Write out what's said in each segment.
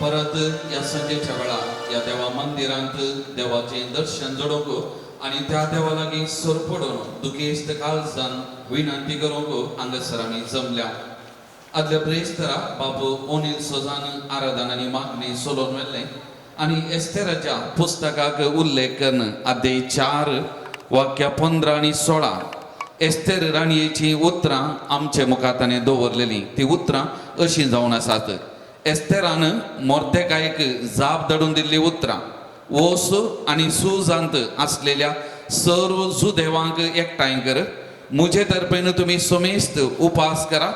परत ह्या सांजेच्या वेळार ह्या देवा मंदिरांत देवाचें दर्शन जोडूंक आनी त्या देवा लागीं सर पडून दुखेस्त काळजान विनंती करूंक हांगासर आमी जमल्या. आदल्या ब्रेस्तरा बाबू ओनील सोजान आराधन आनी मागणी सोलोवन व्हेल्लें आनी एस्तेराच्या पुस्तकाक उल्लेख करून अध्याय 4 वाक्या 15 आनी 16 एस्तेर राणयेचीं उतरां आमचे मुखार ताणें दवरलेलीं. ती उतरां अशीं जावन आसात. एस्तेरान मोर्देकायक जाप धाडून दिल्लीं उतरां ओस आनी सुजांत आसलेल्या सर्व जुदेवांक एकठांय कर, म्हजे तर्फेन तुमी समेस्त उपास करा,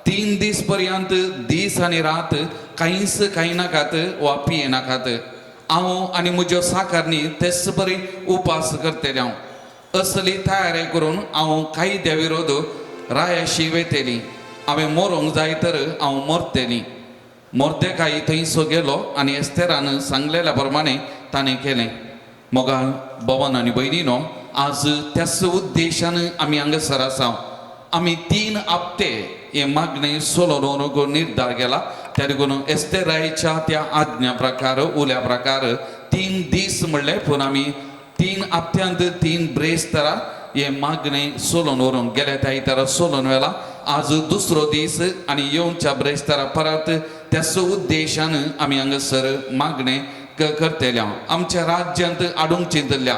3 दीस पर्यंत दीस आनी रात कांयच खायनाकात वा पियेनाकात. हांव आनी म्हज्यो साकारणी तेच बरी उपास करतले. हांव असली तयारी करून हांव कायद्या विरोध रायाशी वेतेली. हांवें मरोंक जाय तर हांव मरतली. मोर्देकाय थंयसो गेलो आनी एस्तेरान सांगलेल्या प्रमाणे ताणें केलें. मोगाळ भवन आनी भयणीनो, आज त्याच उद्देशान आमी हांगासर आसा. आमी 3 हप्ते हे मागणें सोलोवन निर्धार केला. त्या देखून एस्तेरायच्या त्या आज्ञा प्रकार उल्या प्रकार 3 दीस म्हणले, पूण आमी 3 हप्त्यांत 3 ब्रेस्तरा हे मागणें सोलोवन व्हरूंक गेल्या त्या आयतारा सोलोवन व्हेला. आज दुसरो दीस आनी येवच्या ब्रेस्तरा परत त्याच उद्देशान आमी हांगासर मागणें करतले. आमच्या राज्यांत हाडूंक चिंतल्या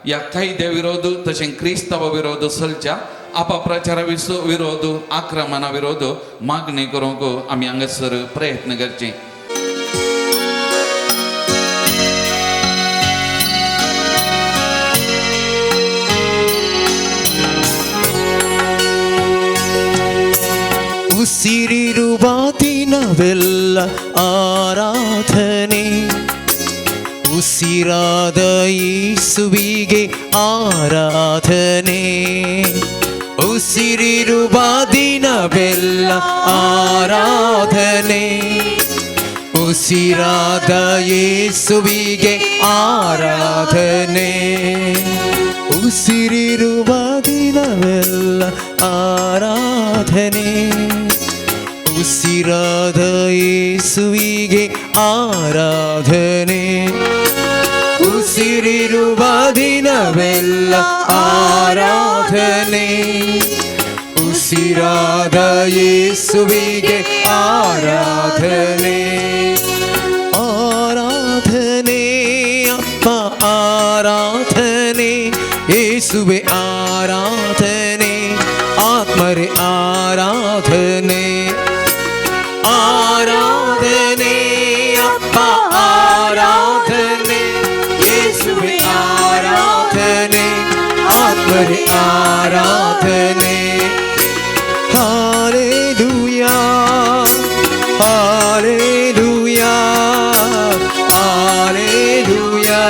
ह्या कायद्या विरोध तशें क्रिस्तांवा विरोध चलच्या अपप्रचारा विरोध आक्रमणा विरोध मागणी करूंक आमी हांगासर प्रयत्न करचे. ಉಸಿರಿರುವ ದಿನವೆಲ್ಲ ಆರಾಧನೆ, ಉಸಿರಾದ ಯೇಸುವಿಗೆ ಆರಾಧನೆ. ಉಸಿರಿರುವ ದಿನವೆಲ್ಲ ಆರಾಧನೆ, ಉಸಿರಾದ ಯೇಸುವಿಗೆ ಆರಾಧನೆ. ಉಸಿರಿರುವ ದಿನವೆಲ್ಲ ಆರಾಧನೆ, ಉಸಿರಾದ ಯೇಸುವಿಗೆ ಆರಾಧನೆ. ಉಸಿರಿರುವ ದಿನವೆಲ್ಲ ಆರಾಧನೆ, ಉಸಿರಾದ ಯೇಸುವಿಗೆ ಆರಾಧನೆ. ಆರಾಧನೆ ಅಪ್ಪ ಆರಾಧನೆ, ಯೇಸುವೆ ಆರಾಧನೆ, ಆತ್ಮರೇ ಆರಾಧನೆ. ಆರಾಧನೆ ಅಪ್ಪ ಆರಾಧನೆ, ಯೇಸುವೆ ಆರಾಧನೆ, ಆತ್ಮರೇ ಆರಾಧನೆ. Hallelujah hallelujah hallelujah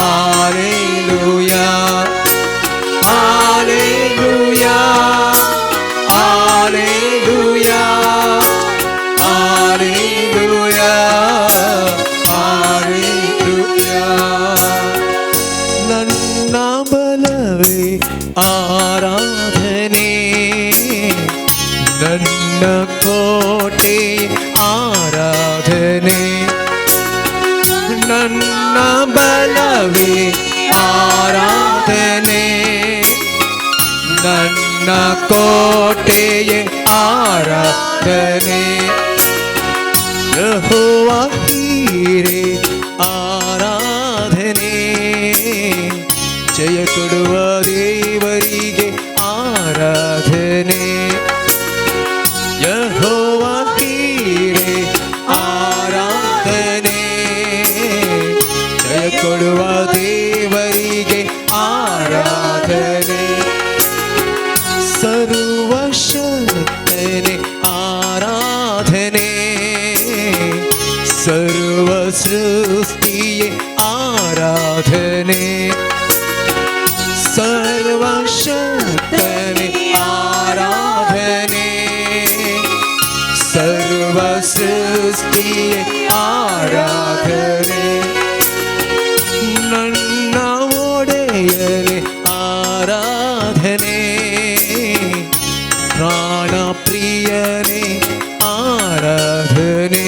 hallelujah hallelujah hallelujah hallelujah hallelujah. ನನ್ನ ಬಲವೇ ಆರಾಧನೆ, ನನ್ನ ಕೋಟೆ ಆರಾಧನೆ. ನನ್ನ ಬಲವೇ ಆರಾಧನೆ, ನನ್ನ ಕೋಟೆಯೇ ಆರಾಧನೆ. ಯೆಹೋವ ಹೀರೆ ಆರಾಧನೆ, ಜಯ ಕೊಡುವ ದೇವರಿಗೆ ಆರಾಧನೆ. ಯೆಹೋವ ಹೀರೆ ಆರಾಧನೆ, ಜಯ ಕೊಡುವ ದೇವರಿಗೆ ಆರಾಧನೆ. ಸರ್ವಶಕ್ತನೆ ಆರಾಧನೆ, ಸರ್ವ ಸೃಷ್ಟಿಯೇ ಆರಾಧನೆ. ಸರ್ವಶಕ್ತನೆ ಆರಾಧನೆ, ಸರ್ವ ಸೃಷ್ಟಿಯೇ ಆರಾಧನೆ. ನನ್ನ ಒಡೆಯನೆ ಆರಾಧನೆ, ಪ್ರಾಣ ಪ್ರಿಯನೇ ಆರಾಧನೆ.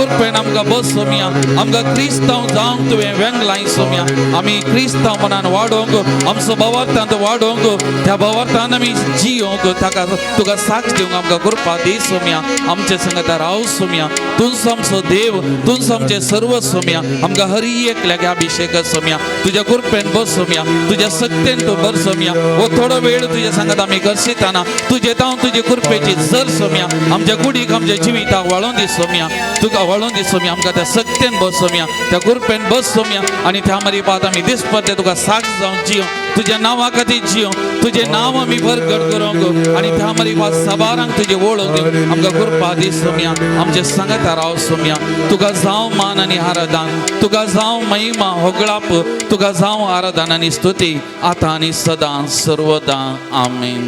कृपेन आमकां बस सोम्या, आमकां क्रिस्तांव जावंक तुवें वेंगलाय सोम्या. आमी क्रिस्तांव मनान वाडोवंक, आमचो भावार्थांत वाडोवंक, त्या भावार्थान आमी जियोंक ताका तुका साक्ष दिवंक आमकां कृपा दी सोम्या. आमचे संगता राव सोम्या, तूंच आमचो देव, तूंच आमचें सर्व सोम्या. आमकां हरी एकल्याक अभिषेक सोम्या, तुज्या कृपेन बस सोम्या, तुज्या सक्तेन तूं बर सोम्या. हो थोडो वेळ तुज्या सांगत आमी करशिताना तुजे तावन तुजे कृपेची जर सोम्या आमच्या कुडीक आमच्या जिविताक वाळोवन दी सोम्या, तुका वाळोवन दी सोम्या. आमकां त्या सक्तेन बस सोम्या, त्या कृपेन बस सोम्या आनी त्या मरी पात आमी दिसपट्टे तुका साक्ष जावन जियो, तुज्या नांवा खातीर जियो, तुजें नांव आमी बरगड करूंक आनी त्या मरी पात सबारांक तुजी वळख दिवंक आमकां कृपा दी सोम्या. आमचे सांगता राव सोम्या, तुका जावं मान आनी आराधन, तुका जावं महिमा होगळाप, तुका जावं आराधन आनी स्तुती आतां आनी सदां सर्वदां. आमेन.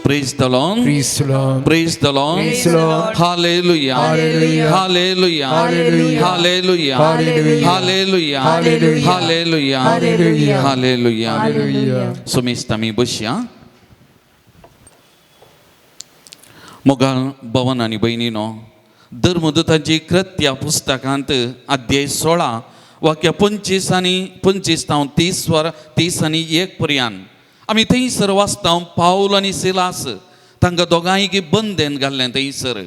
Praise the Lord. Praise the Lord. Praise the Lord. Praise the Lord. Hallelujah. Hallelujah. Hallelujah. Hallelujah. Hallelujah. Hallelujah. Hallelujah. Hallelujah. Hallelujah. Hallelujah. Hallelujah. Hallelujah. सुमिस्त आमी बसया. मोगाळ भवन आनी भयणीनो, धर्मदूतांची कृत्या पुस्तकांत अध्याय 16 वाक्य 25 आनी 25 तावन 30 वर 30 आनी 1 पर्यंत आमी थंयसर वाचता. पावल आनी सिलास तांकां दोगांयकी बंदेन घाल्लें थंयसर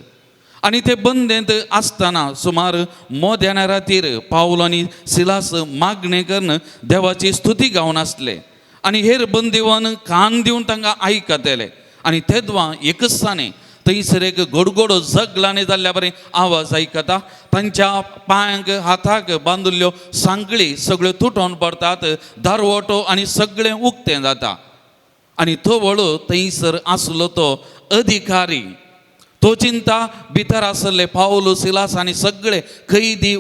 आनी ते बंदेंत आसतना सुमार मोद्याना रातीर पावल आनी सिलास मागणें करून देवाची स्तुती गावन आसले आनी हेर बंदिवन कान दिवन तांकां आयकतले. आनी तेदवां एकच साने थंयसर एक गोडगोडो जगलाने जाल्ल्या बरें आवाज आयकता. तांच्या पांयांक हाताक बांदिल्ल्यो सांखळी सगळ्यो तुटोवन पडटात, दारवटो आनी सगळें उक्तें जाता. आनी तो वळो थंयसर आसलो तो अधिकारी तो चिंता भितर आसले पावलो सिलास आनी सगळे कैदी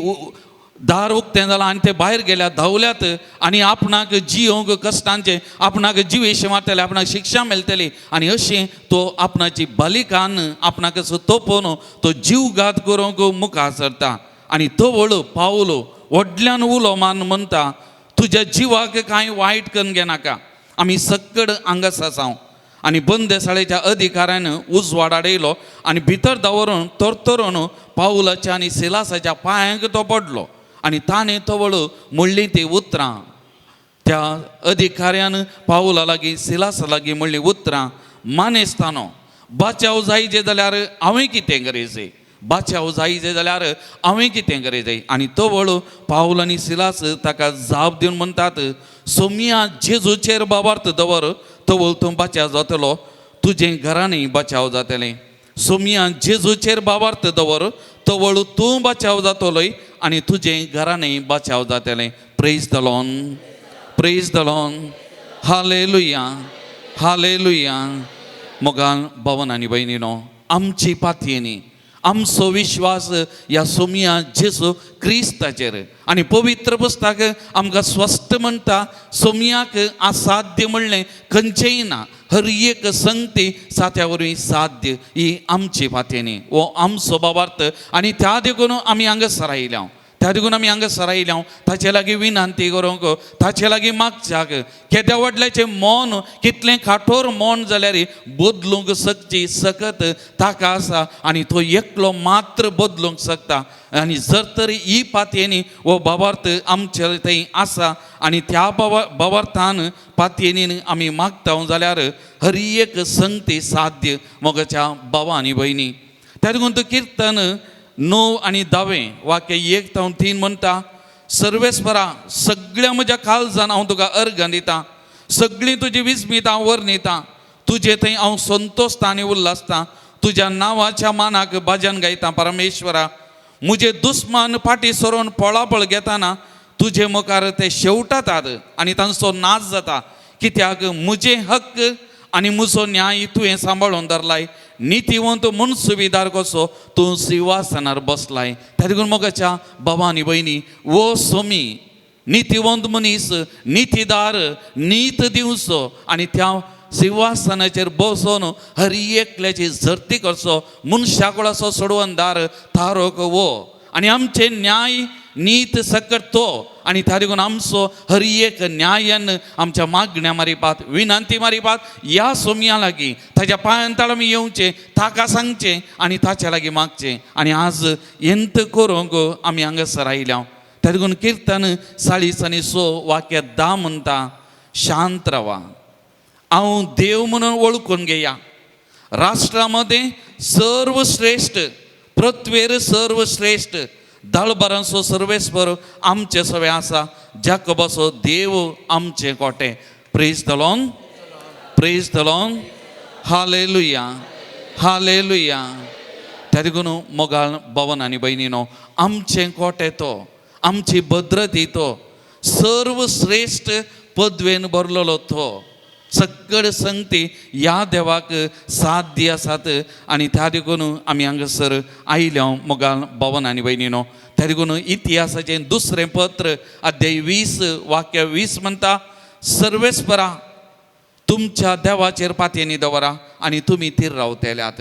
दार उक्तें जालां आनी ते भायर गेल्या धांवल्यात आनी आपणाक जियोंक कश्टांचें आपणाक जिवेशें मारतले, आपणाक शिक्षा मेळटली आनी अशें तो आपणाची बालिकान आपणाक असो तोपोवन तो जीवघात करूंक मुखार सरता. आनी तो वळो पावलो व्हडल्यान उलो मान म्हणटा, तुज्या जिवाक कांय वायट करून घेनाका, आमी सक्कड हांगास आसा. आनी बंदेसाळेच्या अधिकाऱ्यान उजवाड आडयलो आनी भितर दवरून तरतरून पावलाच्या आनी सिलासाच्या पांयांक तो पडलो आनी ताणें तवळ म्हणलीं ती उतरां त्या अधिकाऱ्यान पावला लागीं सिलासा लागीं म्हणलीं उतरां, मानेस्तानो बाचाव जायजे जाल्यार हांवें कितें करीजे, बाचाव जायजे जाल्यार हांवें कितें करीजे. आनी तवळ पावल आनी सिलास ताका जाप दिवन म्हणटात, सोमिया जेजूचेर बाबार्थ दवर तवळ तूं बाचाव जातलो, तुजें घरांनी बाचाव जातलें. सोमिया जेजूचेर बाबार्थ दवर तवळ तूं बाचाव जातलोय आनी तुजें घरांनी बाचाव जातलें. Praise the Lord, praise the Lord, hallelujah, hallelujah. मोगान भवन आनी भयणीनो, आमची पातयेनी आमचो विश्वास ह्या सोमिया जेजू क्रिस्ताचेर आनी पवित्र पुस्तक आमकां स्वस्थ म्हणटा, सोमियाक असाध्य म्हणलें खंयचेंय ना, हर एक संगती सात्या वरवीं साध्य ही आमची पातयेनी, हो आमचो बाबार्थ. आनी त्या देखून आमी हांगासर आयल्या, त्या देखून आमी हांगासर आयल्या ताचे लागीं विनंती करूंक, ताचे लागीं मागच्याक. केद्या व्हडल्याचें मन कितलें काठोर मन जाल्यार बदलूंक शकची सकत ताका आसा आनी तो एकलो मात्र बदलूंक शकता. आनी जर तर ही पातयेनी हो बाबार्थ आमचे थंय आसा आनी त्या बाबार्थान पातयेनीन आमी मागता जाल्यार हर एक संगती साध्य मोगाच्या बाबा आनी भयणी. त्या देखून तो किर्तन 9 आनी 10 वाक्य 1 तावन 3 म्हणटा, सर्वेस्परा सगळ्या म्हज्या काळजान हांव तुका अर्गां दिता, सगळीं तुजी विस्मितां वर्णिता, तुजे थंय हांव संतोषता आनी उल्हासता, तुज्या नांवाच्या मानाक भजन गायता. परमेश्वरा म्हजे दुस्मान फाटीं सरोन पळापळ घेताना तुजे मुखार ते शेवटातात आनी तांचो नाच जाता, कित्याक म्हजे हक्क आनी म्हजो न्याय तुवें सांबाळून धरलाय, नितीवंत म्हूण सुविदार कसो तूं सिंहासनार बसलाय. त्या देखून मोगाच्या बाबा आनी भयणी, वो सोमी नितीवंत मनीस नितीदार नीत दिवचो आनी त्या सिंहासनाचेर बसोन हर एकल्याची झरती करचो, मनशाकुळाचो सोडवणदार तारोक वो आनी आमचे न्याय नीत सकट तो आनी त्या देखून आमचो हर एक न्यायान आमच्या मागण्या मारिपात विनंती मारिपात ह्या सोमया लागीं ताच्या पांयान ताळ आमी येवचें, ताका सांगचें आनी ताच्या लागीं मागचें. आनी आज यंत करूंक आमी हांगासर आयल्या. त्या देखून किर्तन 40 आनी 6 वाक्य 10 म्हणटा, शांत रावा, हांव देव म्हणून वळखून घेया. राष्ट्रा मदें सर्वश्रेश्ठ, पृथ्वेर सर्वश्रेश्ठ दळबरांचो सर्वेस्पर आमचे सवे आसा, जाकोबाचो देव आमचे कोटे. Praise the Lord, praise the Lord, hallelujah, hallelujah. त्या देखून मोगाळ भवन आनी भयणीनो, आमचें कोटे तो, आमची भद्रती तो, सर्वश्रेश्ठ पदवेन भरलेलो तो, सगळे संगती ह्या देवाक साध्य आसात. आनी त्या देखून आमी हांगासर आयल्या मोगाळ भवन आनी भयणीनो. त्या देखून इतिहासाचें दुसरें पत्र अध्याय 20 वाक्य 20 म्हणटा, सर्वेस्परा तुमच्या देवाचेर पातयेनी दवरा आनी तुमी थीर रावतल्यात.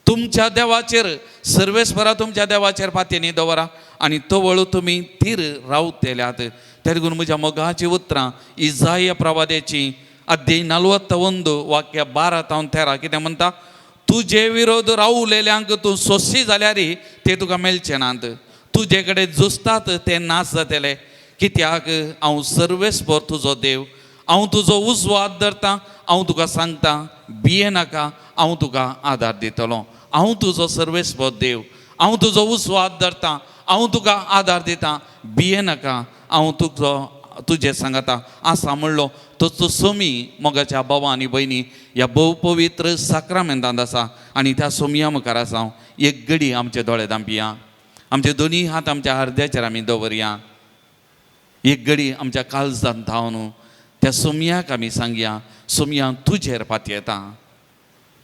तुमच्या देवाचेर, सर्वेस्परा तुमच्या देवाचेर पातयेनी दवरा आनी तवळ तुमी थीर रावतल्यात. त्या देखून म्हज्या मोगाचीं उतरां इजाय प्रवाद्याची अध्याय 41 वाक्य 12 तावन 13 कितें म्हणटा, तुजे विरोध रावलेल्यांक तूं सोंशी जाल्यार ते तुका मेळचे नात, तुजे कडेन झुजतात ते नाश जातले. कित्याक हांव सर्वेस्पर तुजो देव, हांव तुजो उजवो हात धरता, हांव तुका सांगता भिये नाका, हांव तुका आदार दितलो. हांव तुजो सर्वेस्पर देव, हांव तुजो उजवो हात धरता, हांव तुका आदार दिता, भिये नाका, हांव तुजो तुजें सांगता आसा म्हणलो. तोच सोमी मोगाच्या भावा आनी भयणी ह्या भोव पवित्र साक्रामेंतांत आसा आनी त्या सोमया मुखार आसा. हांव एक घडी आमचे दोळे धांपया, आमचे दोनी हात आमच्या अर्द्याचेर आमी दवरया, एक घडी आमच्या काळजांत धांवन त्या सोमयाक आमी सांगया, सोमया तुजेर पातयेता,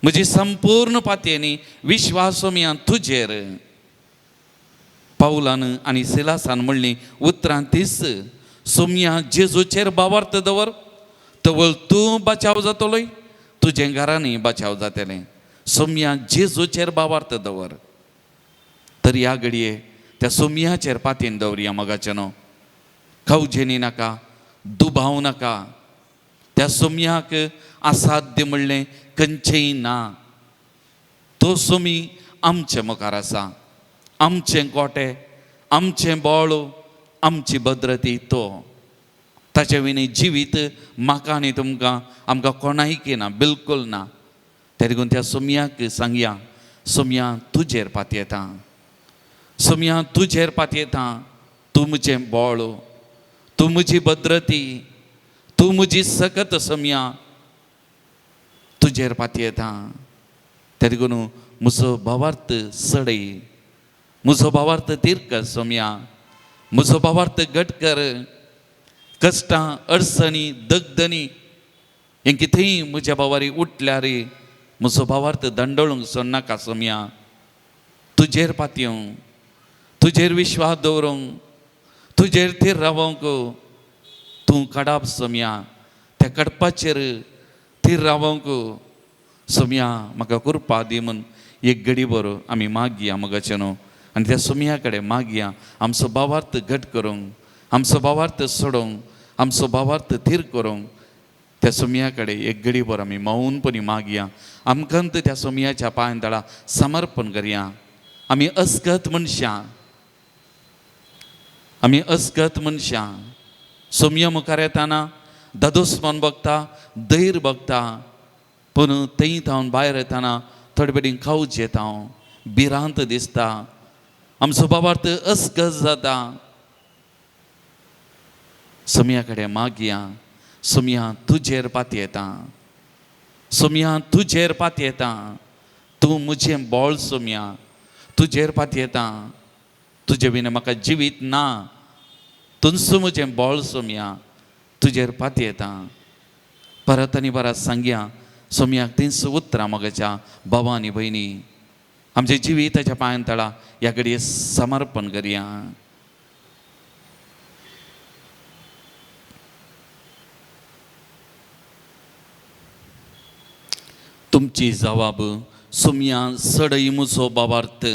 म्हजी संपूर्ण पातयेनी विश्वास सोमया तुजेर. पावलान आनी सिलासान म्हणली उतरां तीच, सोमया जेजूचेर बावार्थ दवर, तवळ तूं बचाव जातलोय, तुजें घरांनी बचाव जातलें. सोमया जेजूचेर बावार्थ दवर. तर ह्या घडये त्या सोमयाचेर पातयेन दवरया मोगाचें न्हू, खावजेनी नाका, दुबाव नाका. त्या सोमयाक असाध्य म्हणलें खंयचेंय ना. तो सोमी आमचे मुखार आसा, आमचें गोटे, आमचें बळ, आमची भद्रती तो. ताचे विणी जिवीत म्हाका आनी तुमकां आमकां कोणायकी ना, बिलकूल ना. त्या देखून त्या सोमयाक सांगया, सोमया तुजेर पातयेता, सोमया तुजेर पातयेता, तूं म्हजें बळ, तूं म्हजी भद्रती, तूं म्हजी सकत सोमया, तुजेर पातयेता. त्या देखून म्हजो भावार्थ सडय, म्हजो भावार्थ थीर कर सोमया, म्हजो भावार्थ घट कर. कश्टां अडचणी दगदणी हें कितेंय म्हज्या भावारी उठल्यार म्हजो भावार्थ दंडळूंक सोडनाका सोमया. तुजेर पातयेवंक, तुजेर विश्वास दवरूंक, तुजेर थीर रावोंक तूं काडाप सोमया. त्या कडपाचेर थीर रावोंक सोमया म्हाका कृपा दी म्हूण एक घडी बरो आमी मागया मोगाचें न्हू. आनी त्या सोमया कडेन मागया आमचो भावार्थ घट करूंक, आमचो भावार्थ सोडोवंक, आमचो भावार्थ थीर करूंक. त्या सोमया कडेन एक घडी बरो आमी मौनपणी मागया. आमकां त्या सोमयाच्या पांयां तळा समर्पण करया. आमी अस्कत मनशां, आमी अस्कत मनशां. सोमया मुखार येताना दादोसपण बगता, धैर्य बगता, पूण थंय थावन भायर येताना थोडे बेडीन खावच येता, भिरांत दिसता, आमचो भावार्थ अस्कत जाता. सोमया कडेन मागया, सोमया तुजेर पातयेता, सोमया तुजेर पातयेता, तूं म्हजें बळ सोमया, तुजेर पातयेता, तुजे विना म्हाका जिवीत ना, तुंच म्हजें बळ सोमया, तुजेर पातयेता. परत आनी परत सांगया सोमयाक तींच उतरां मोगाच्या भावा आनी भयणी. आमचें जिविताच्या पांयां तळा ह्या घडये समर्पण करया. तुमची जवाब सोमया सडय म्हजो बाबार्थ,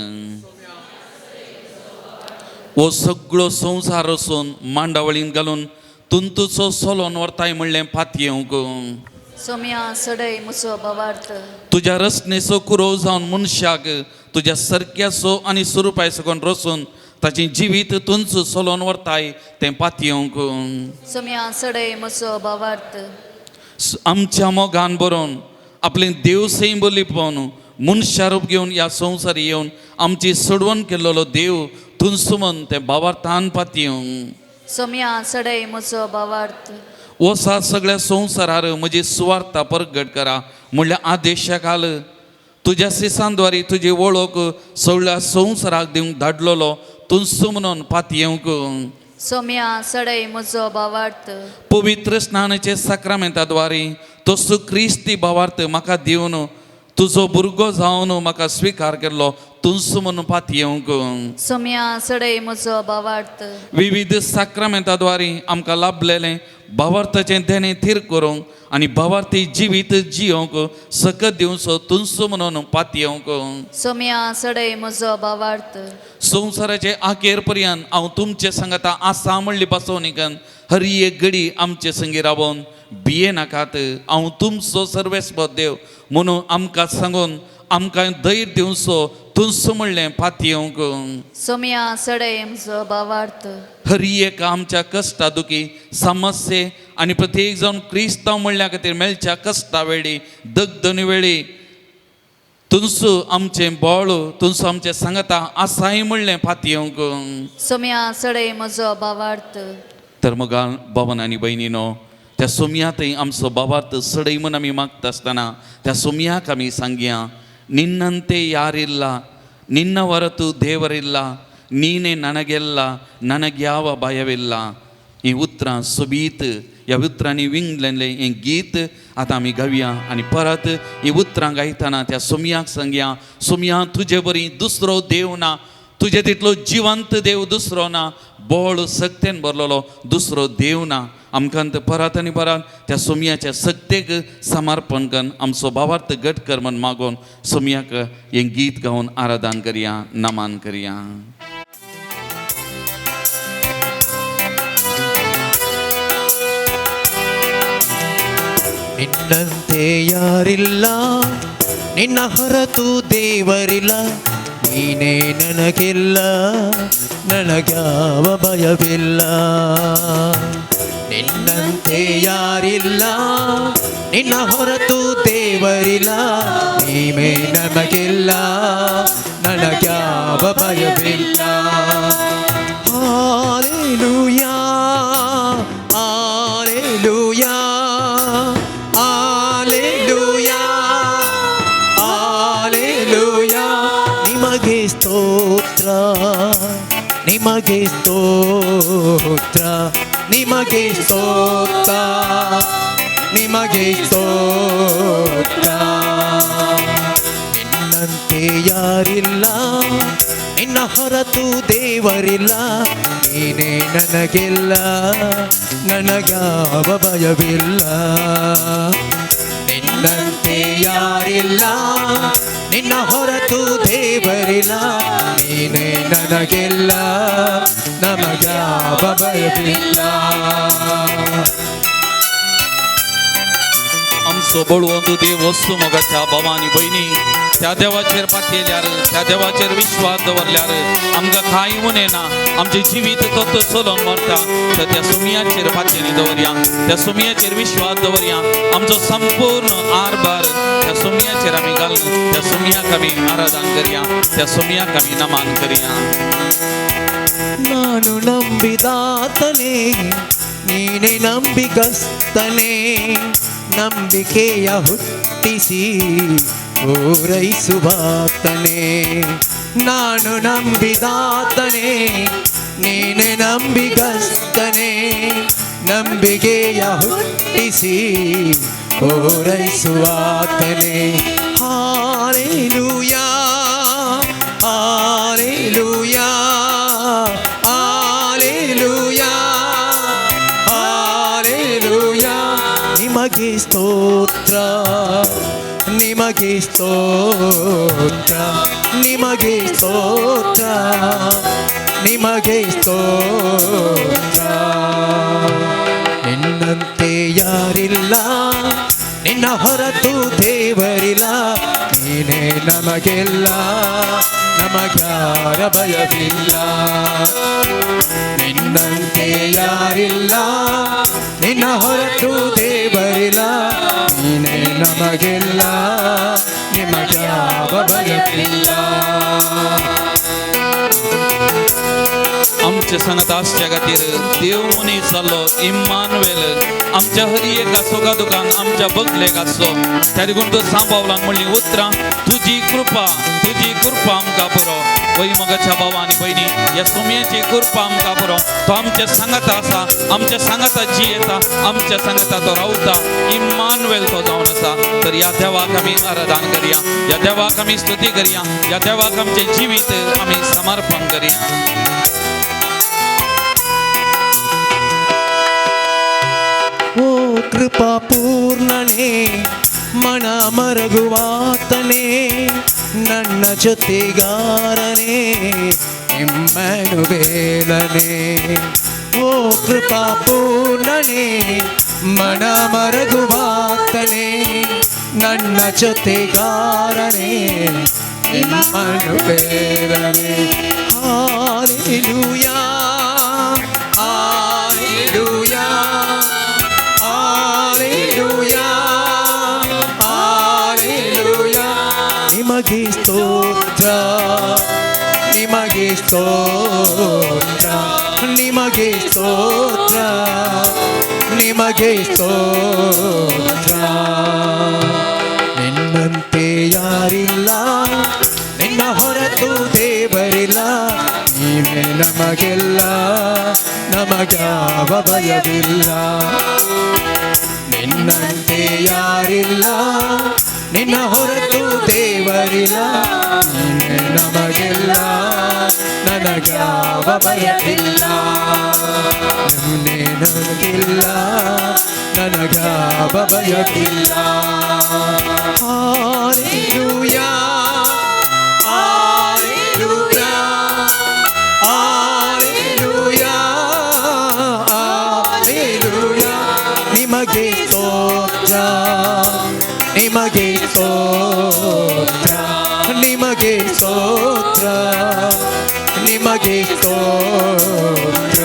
हो सगळो संवसार वचून मांडावळीन घालून तुंतूचो सोलोन व्हरताय म्हणलें पातयेवंक. सोम्या सडय मुसो भावार्थ. तुज्या रचनेचो कुरोव जावन मनशाक तुज्या सरक्याचो आनी स्वरुपाय सकून रचून ताचें जिवीत तुंच सोलोन व्हरताय तें पातयेवंक. सोम्या सडय मुसो भावार्थ. आमच्या मोगान बरोवन आपलें देव सैम लिपोवन मनशा रूप घेवन ह्या संवसार येवन आमची सोडवण केल्लो देव तुंच म्हण तें भावार्थान पातयेवंक. सोम्या सडय मुसो भावार्थ. वसा सगळ्या संवसारार म्हजी सुवार्था परगट करा म्हणल्यार आदेशा घाल तुज्या सिसांद्वारी तुजी वळख सगळ्या संवसाराक दिवंक धाडलेलो तुंच म्हणून पातयेवंक. सोम्या सडय मुजो भावार्थ. पवित्र स्नानाचे साक्रामेंताद्वारे तसो क्रिस्ती भावार्थ म्हाका दिवन तुजो भुरगो जावन म्हाका स्विकार केल्लो तुंच म्हणून पातयेवंक. सोम्या सडय मुजो भावार्थ. विविध साक्रामेंताद्वारे आमकां लाभलेलें भावार्थाचें देणें थीर करूंक आनी भावार्थी जिवीत जियोवंक सकत दिवचो तुंच म्हणून पातयेवंक. सोम्या सडय मुजो भावार्थ. संवसाराचे आखेर पर्यंत हांव तुमचे सांगता आसा म्हणली बसोवनिकन हर एक घडी आमचे संगी रावोन भिये नाकात हांव तुमचो सर्वेस्पद देव म्हणून आमकां सांगून आमकां धैर्य दिवचो तुंच म्हणलें पातयेवंक. सोम्या सडय मुजो भावार्थ. हर एक आमच्या कश्टा दुखी समस्ये आनी प्रत्येक जावन क्रिस्तांव म्हणल्या खातीर मेळच्या कश्टा वेळी दगदणी वेळी तुंच आमचें बळ तुंच आमचें सांगता आसाय म्हणलें पातयेवंक. सोम्या सडय मुजो भावार्थ. तर मग बाबान आनी भयणीनो त्या सोमया थंय आमचो बाबार्थ सडय म्हूण आमी मागता आसतना त्या सोमयाक आमी सांगया निन्नंते यारिल्ला ನಿನ್ನ ಹೊರತು ದೇವರಿಲ್ಲ ನೀನೇ ನನಗೆಲ್ಲ ನನಗ್ಯಾವ ಭಯವಿಲ್ಲ. ही उतरां सोबीत ह्या उतरांनी विंगलेलें हें गीत आतां आमी गावया आनी परत ही उतरां गायतना त्या सोमयाक सांगया सोमया तुजे बरी दुसरो देव ना तुजे तितलो जिवंत देव दुसरो ना बळ सक्तेन भरलेलो दुसरो देव ना. आमकां परत आनी परत त्या सोमयाच्या सक्तेक समर्पण करून आमचो भावार्थ घट कर म्हण मागून सोमयाक हें गीत गावन आराधन करया नमन करया. ನಿನ್ನಂತೆ ಯಾರಿಲ್ಲ ನಿನ್ನ ಹೊರತು ದೇವರಿಲ್ಲ ನೀನೇ ನನಗೆಲ್ಲ ನನಗ್ಯಾವ ಭಯವಿಲ್ಲ. ನಿನ್ನಂತೆ ಯಾರಿಲ್ಲ ನಿನ್ನ ಹೊರತು ದೇವರಿಲ್ಲ ನೀನೇ ನಮಗೆಲ್ಲ ನನಗ್ಯಾವ ಭಯವಿಲ್ಲ. Hallelujah hallelujah hallelujah hallelujah. ನಿಮಗೆ ಸ್ತೋತ್ರ ನಿಮಗೆ ಸ್ತೋತ್ರ ನಿಮಗೆ ಸ್ತೋತ್ರ ನಿಮಗೆ ಸ್ತೋತ್ರ. ನಿನ್ನಂತೆ ಯಾರಿಲ್ಲ ನಿನ್ನ ಹೊರತು ದೇವರಿಲ್ಲ ನೀನೇ ನನಗೆಲ್ಲ ನನಗ್ಯಾವ ಭಯವಿಲ್ಲ. ನಿನ್ನಂತೆ ಯಾರಿಲ್ಲ ನಿನ್ನ ಹೊರತು ದೇವರಿಲ್ಲ ನೀನೇ ನನಗೆಲ್ಲ ನಮಗ್ಯಾವ ಭಯವಿಲ್ಲ. आमचो बळवंत देव वस्तू मोगाच्या भावानी भयणी त्या देवाचेर पातयेल्यार त्या देवाचेर विश्वास दवरल्यार आमकां कांय उणें ना आमचें जिवीत तत्व चलोवन व्हरता तर त्या सुमयाचेर पातयेनी दवरया त्या सुमयाचेर विश्वास दवरया आमचो संपूर्ण आरभार त्या सुमयाचेर आमी घालून त्या सुमयाक आमी आराधन करया त्या सुमयाक आमी नमन करया. ನಾನು ನಂಬಿದಾತನೇ ನೀನೇ ನಂಬಿಗಸ್ತನೇ ನಂಬಿಕೆಯ ಹುಟ್ಟಿಸಿ ಪೂರೈಸುವಾತನೇ. ನಾನು ನಂಬಿದಾತನೇ ನೀನೇ ನಂಬಿಗಸ್ತನೇ ನಂಬಿಕೆಯ ಹುಟ್ಟಿಸಿ ಪೂರೈಸುವಾತನೇ. Hallelujah hallelujah hallelujah hallelujah. ನಿಮಗೆ ಸ್ತೋತ್ರ ನಿಮಗೆ ಸ್ತೋತ್ರ ನಿಮಗೆ ಸ್ತೋತ್ರ ನಿಮಗೆ ಸ್ತೋತ್ರ. ನಿನ್ನಂತೆ ಯಾರಿಲ್ಲ, ನಿನ್ನ ಹೊರತು ದೇವರಿಲ್ಲ, ನೀನೇ ನಮಗೆಲ್ಲ, ನಮಗ್ಯಾರ ಭಯವಿಲ್ಲ. ನಿನ್ನಂತೆ ಯಾರಿಲ್ಲ, ನಿನ್ನ ಹೊರತು ದೇವರಿಲ್ಲ, ನೀನೇ ನಮಗೆಲ್ಲ, ನಿಮಗ್ಯಾವ ಭಯವಿಲ್ಲ. आमच्या सांगात आसच्या खातीर देव मनीस जाल्लो इम्मानुएल आमच्या हरी एका सुखा दुखान आमच्या बगलेक आसचो. त्या देखून तो सांबावलान म्हणली उतरां, तुजी कृपा, तुजी कृपा आमकां पुरो. वय मगाच्या भावा आनी भयणी, ह्या सोम्याची कृपा आमकां पुरो. तो आमच्या सांगाता आसा, आमच्या सांगाता जियेता, आमच्या सांगाता तो रावता. इम्मानुएल तो जावन आसा. तर ह्या देवाक आमी आराधन करया, ह्या देवाक आमी स्तुती करया, ह्या देवाक आमचें जिवीत आमी समर्पण करया. ಓ ಕೃಪಾ ಪೂರ್ಣನೇ, ಮನ ಮರಗುವಾತನೇ, ನನ್ನ ಜೊತೆಗಾರನೇ ಇಮ್ಮನುವೇಲನೇ. ಓ ಕೃಪಾ ಪೂರ್ಣನೇ, ಮನ ಮರಗುವಾತನೇ, ನನ್ನ ಜೊತೆಗಾರನೇ ಇಮ್ಮನುವೇಲನೇ. Hallelujah, hallelujah, hallelujah, hallelujah. ನಿಮಗೆ ಸ್ತೋತ್ರ, ನಿಮಗೆ ಸ್ತೋತ್ರ, ನಿಮಗೆ ಸ್ತೋತ್ರ, ನಿಮಗೆ ಸ್ತೋತ್ರ. ನಿನ್ನಂತೆ ಯಾರಿಲ್ಲ, ನಿನ್ನ ಹೊರತು ದೇವರಿಲ್ಲ, ನೀನೇ ನಮಗೆಲ್ಲ, ನಮಗ್ಯಾವ ಭಯವಿಲ್ಲ. ನಿನ್ನಂತೆ ಯಾರಿಲ್ಲ, ನಿನ್ನ ಹೊರತು ದೇವರಿಲ್ಲ, ನೀನೇ ನಮಗೆಲ್ಲ, ನನಗ್ಯಾವ ಭಯವಿಲ್ಲ. ನೀನೇ ನನಗಿಲ್ಲ, ನನಗ್ಯಾವ ಭಯವಿಲ್ಲ. Hallelujah, hallelujah, hallelujah, hallelujah. ನಿಮಗೆ ಸ್ತೋತ್ರ, ನಿಮಗೆ ಸ್ತೋತ್ರ, ನಿಮಗೆ ಸ್ತೋತ್ರ, ನಿಮಗೆ ಸ್ತೋತ್ರ.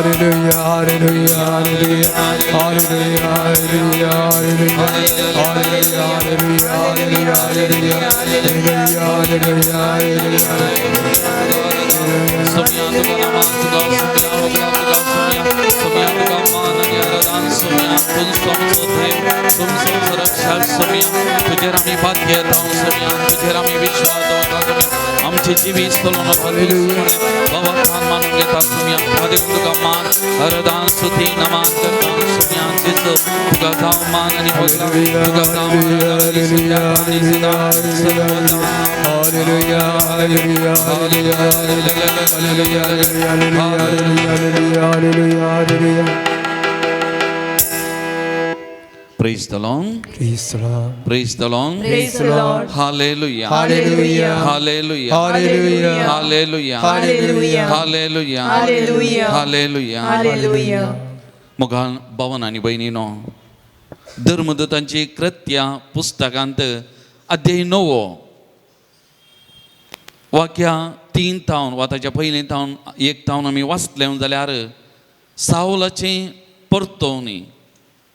Hallelujah, hallelujah, hallelujah, hallelujah, hallelujah, hallelujah, hallelujah, hallelujah, hallelujah, hallelujah, hallelujah, Saumya तुका नामान तुका सोम्या होगला तुका सोम्या, सोम्या तुका मान आनी आराधन सोम्या. तुमचो आमचो देव, तुमचो आमचो रक्षा सोम्या. तुजेर आमी भाग्य येता सोम्या, तुजेर आमी विश्वास दवरता सोम्या. आमचें जिवीत चलोवन वता बाबा मान मानून घेता सोम्या. त्या देखून तुका मान आराधन स्तुती नमान करता सोम्या. जेजू तुका जावं मान आनी होगला तुका जावं Hallelujah, hallelujah, hallelujah, hallelujah, hallelujah, hallelujah, hallelujah, hallelujah. Praise the Lord. Praise the Lord. Praise the Lord. Praise the Lord. Hallelujah. Hallelujah. Hallelujah. Hallelujah. Hallelujah. Hallelujah. Hallelujah. Hallelujah. Hallelujah. Hallelujah. मोगान भवन आनी भयणीनो, धर्मदूतांची कृत्या पुस्तकांत अध्याय 9 वाक्या 3 थावन वा ताच्या पयलीं थावन 1 थावन आमी वाचले जाल्यार सावलाचें परतवणी,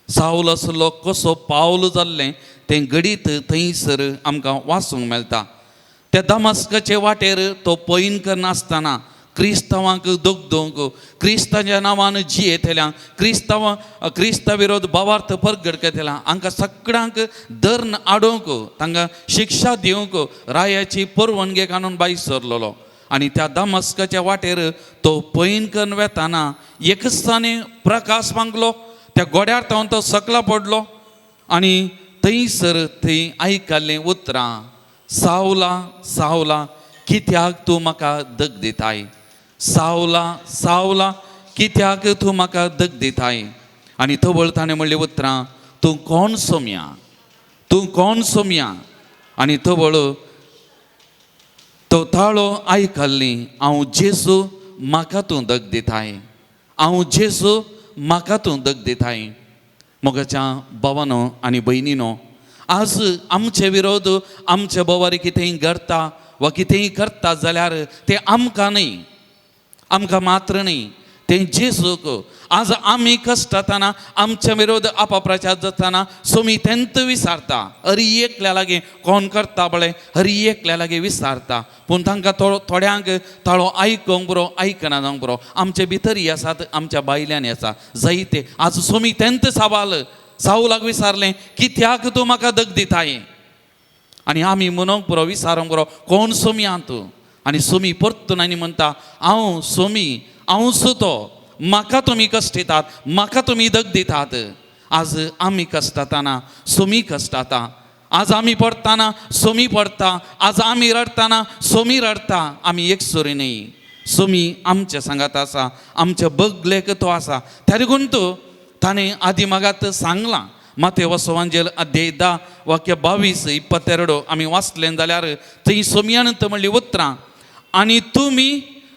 सावल आसलो कसो पावल जाल्लें तें घडीत थंयसर आमकां वाचूंक मेळटा. त्या दमास्काचे वाटेर तो पैन करनासतना क्रिस्तांवांक दगदोवंक, क्रिस्ताच्या नांवान जियेतल्या, क्रिस्ता विरोध भावार्थ परगट करतल्या हांकां सगळ्यांक धर्ण हाडूंक, तांकां शिक्षा दिवंक रायाची परवानगी काडून भायर सरलेलो. आनी त्या दमास्काच्या वाटेर तो पैन करून वेताना एकसाने प्रकाश मागलो, त्या गोड्यार थावन तो सकला पडलो आनी थंयसर थंय आयकल्लीं उतरां, सावला सावला कित्याक तूं म्हाका दग दिताय, सावला सावला कित्याक तूं म्हाका दग दिताय. आनी तवळ ताणें म्हणलें उतरां, तूं कोण सोम्या, तूं कोण सोम्या. आनी तवळ तो ताळो आयकल्ली हांव जेजू म्हाका तूं दग दिताय, हांव जेजू म्हाका तूं दग दिताय. मोगाच्या भावानो आनी भयणीनो, आज आमचे विरोध आमचे बोवारी कितेंय करता वा कितेंय करता जाल्यार तें आमकां न्हय, आमकां मात्र न्हय, तें जेजूक. आज आमी कश्टताना आमचे विरोध अपप्रचार जाताना सोमी तेंत विसारता. हरी एकल्या लागीं कोण करता पळय, हरी एकल्या लागीं विसारता. पूण तांकां थोड्यांक ताळो आयकोंक बरो, आयकना जावंक बरो. आमचे भितरय आसात, आमच्या बायल्यांनी आसा जायते. आज सोमी तेंत सवाल सावलाक विसारलें, कित्याक तूं म्हाका दग दिताय? आनी आमी म्हणोंक पुरो, विसारोंक पुरो, कोण सोमी आहा तूं? आनी सोमी परतून आनी म्हणटा, हांव सोमी, हांव सो तो, म्हाका तुमी कश्ट दितात, म्हाका तुमी दग दितात. आज आमी कश्टताना सोमी कश्टता, आज आमी पडटाना सोमी पडटा, आज आमी रडटाना सोमी रडटा. आमी एक सुरी न्हय, सोमी आमच्या सांगात आसा, आमच्या बगलेक तो आसा. त्या देखून तूं ताणें आदी मागात सांगलां, माते वसवांजेल अध्याय 10 वाक्य 22 22 आमी वाचलें जाल्यार थंय सोमयान म्हणली उतरां, आनी तुमी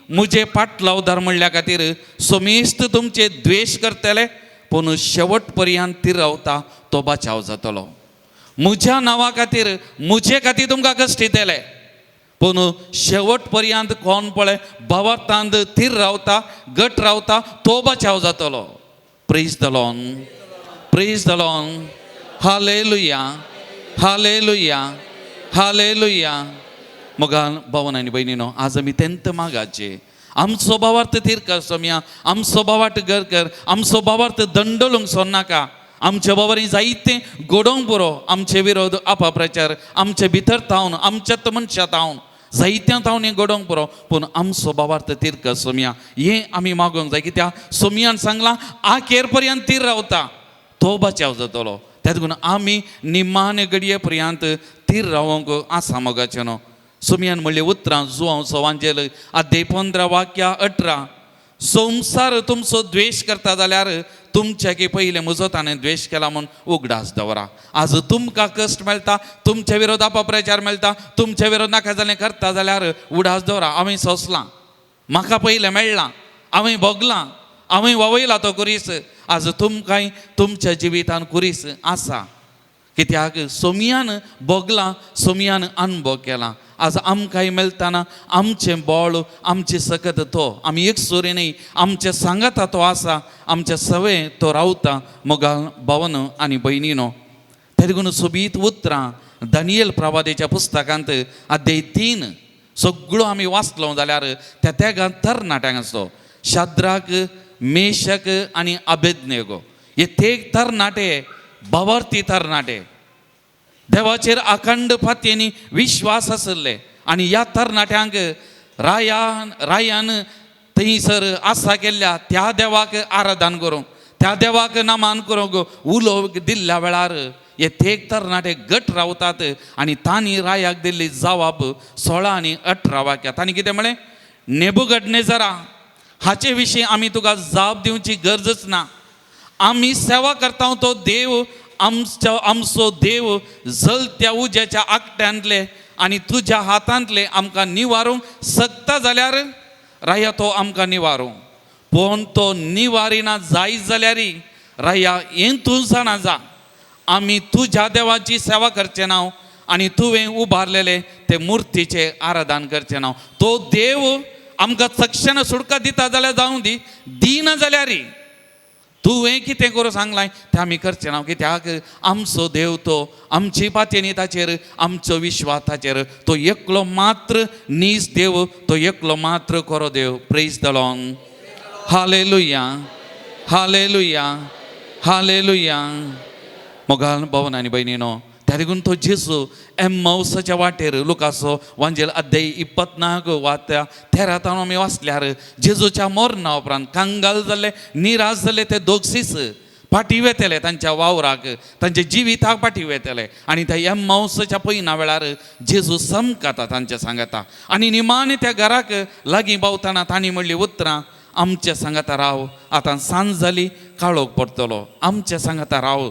म्हजे पाटलावदार म्हणल्या खातीर सोमेस्त तुमचे द्वेश करतले, पूण शेवट पर्यंत ती रावता तो बचाव जातलो. म्हज्या नांवा खातीर, म्हजे खातीर तुमकां कश्ट दितले, पूण शेवट पर्यंत कोण पळय भावार्थांत थीर रावता, गट रावता, तो बचाव जातलो. Praise the Lord, praise the Lord, hallelujah, hallelujah, hallelujah. मोगान भावन आनी भयणीनो, आज आमी तेंत मागाचे, आमचो भावार्थ थीर कर सोमया, आमचो भावार्थ घर कर, आमचो भावार्थ दंडलूंक सोडनाका. आमच्या बाबांनी जायते गोडोवंक पुरो, आमचे विरोध अपप्रचार आमचे भितर तावन, आमच्यात मनशां तावन, जायत्या तावन हें घडोवंक पुरो, पूण आमचो भावार्थ थीर कर सोमया, हें आमी मागोवंक जाय. कित्याक सोमयान सांगलां, आखेर पर्यंत थीर रावता तो बचाव जातलो. त्या देखून आमी निमाणे घडये पर्यंत थीर रावंक आसा. मोगाचें न्हू, सोमयान म्हणलें उतरां जुवांव सवांजेल अध्याय 15 वाक्या 18, संवसार तुमचो द्वेश करता जाल्यार तुमच्या की पयलें म्हजो ताणें द्वेश केला म्हूण उगडास दवरा. आज तुमकां कश्ट मेळटा, तुमच्या विरोध अपप्रचार मेळटा, तुमच्या विरोध नाका जालें करता जाल्यार उगडास दवरा, हांवें सोंसलां, म्हाका पयलें मेळ्ळां, हांवें भोगलां, हांवें ववयला तो कुरीस. आज तुमकांय तुमच्या जिवितान कुरीस आसा, कित्याक सोमयान भोगलां, सोमयान अनुभव केला. आज आमकांय मेळटाना आमचें बळ, आमची सकत तो, आमी एक सुरी न्हय, आमचे सांगाता तो आसा, आमच्या सवे तो रावता. मोगाल भावन आनी भयणीनो, त्या देखून सोबीत उतरां दानियल प्रवादेच्या पुस्तकांत अध्याय 3 सगळो आमी वाचलो जाल्यार त्या तेगां तरणाट्यांक आसतो शाद्राक, मेशक आनी अबेदनेगो. हे तेग तरणाटे, भावार्थी तरणाटे, देवाचेर अखंड फातयेनी विश्वास आशिल्ले. आनी ह्या तरणाट्यांक रायान थंयसर आसा केल्ल्या त्या देवाक आराधन करूंक, त्या देवाक नमान करूंक उलोवंक दिल्ल्या वेळार हे तेग तरणाटे गट रावतात. आनी तांणी रायाक दिल्ली जवाब 16 आनी 18 वाक्यात तांणी कितें म्हळें, नेबुगडने जरा, हाचे विशीं आमी तुका जाप दिवची गरजच ना. आमी सेवा करता तो देव आमचो, आमचो देव जलत्या उज्याच्या आकट्यांतले आनी तुज्या हातांतले आमकां निवारूंक शकता जाल्यार राया तो आमकां निवारूं, पूण तो निवारिना जायत जाल्यार राया हें तूं जाणा जा, आमी तुज्या देवाची सेवा करचे ना आनी तुवें उबारलेले ते मुर्तीचे आराधन करचे ना. तो देव आमकां सक्षण सुटका दिता जाल्यार जावं दी, दिना जाल्यार तुवें कितें करूं सांगलां तें आमी करचें ना, कित्याक आमचो देव तो, आमची पातयेनी ताचेर, आमचो विश्वास ताचेर, तो एकलो मात्र नीज देव, तो एकलो मात्र खरो देव. Praise the Lord, hallelujah, hallelujah, hallelujah. मोगाल भवन आनी भयणीनो, त्या देखून तो जेजू एम्मावसाच्या वाटेर, लुकासो वांजेल अध्याय 24 वा त्या 13 आमी वाचल्यार, जेजूच्या मरणा उपरांत कंगाल जाल्ले, निराश जाल्ले ते दोग सीस फाटी वेतले तांच्या वावराक, तांच्या जिविताक फाटी वेतले. आनी त्या एम्मावसाच्या पयना वेळार जेजू समकाता तांच्या सांगाता. आनी निमाणे त्या घराक लागीं पावतना तांणी म्हणली उतरां, आमच्या सांगाता राव, आतां सांज जाली, काळोख पडटलो, आमच्या सांगाता राव.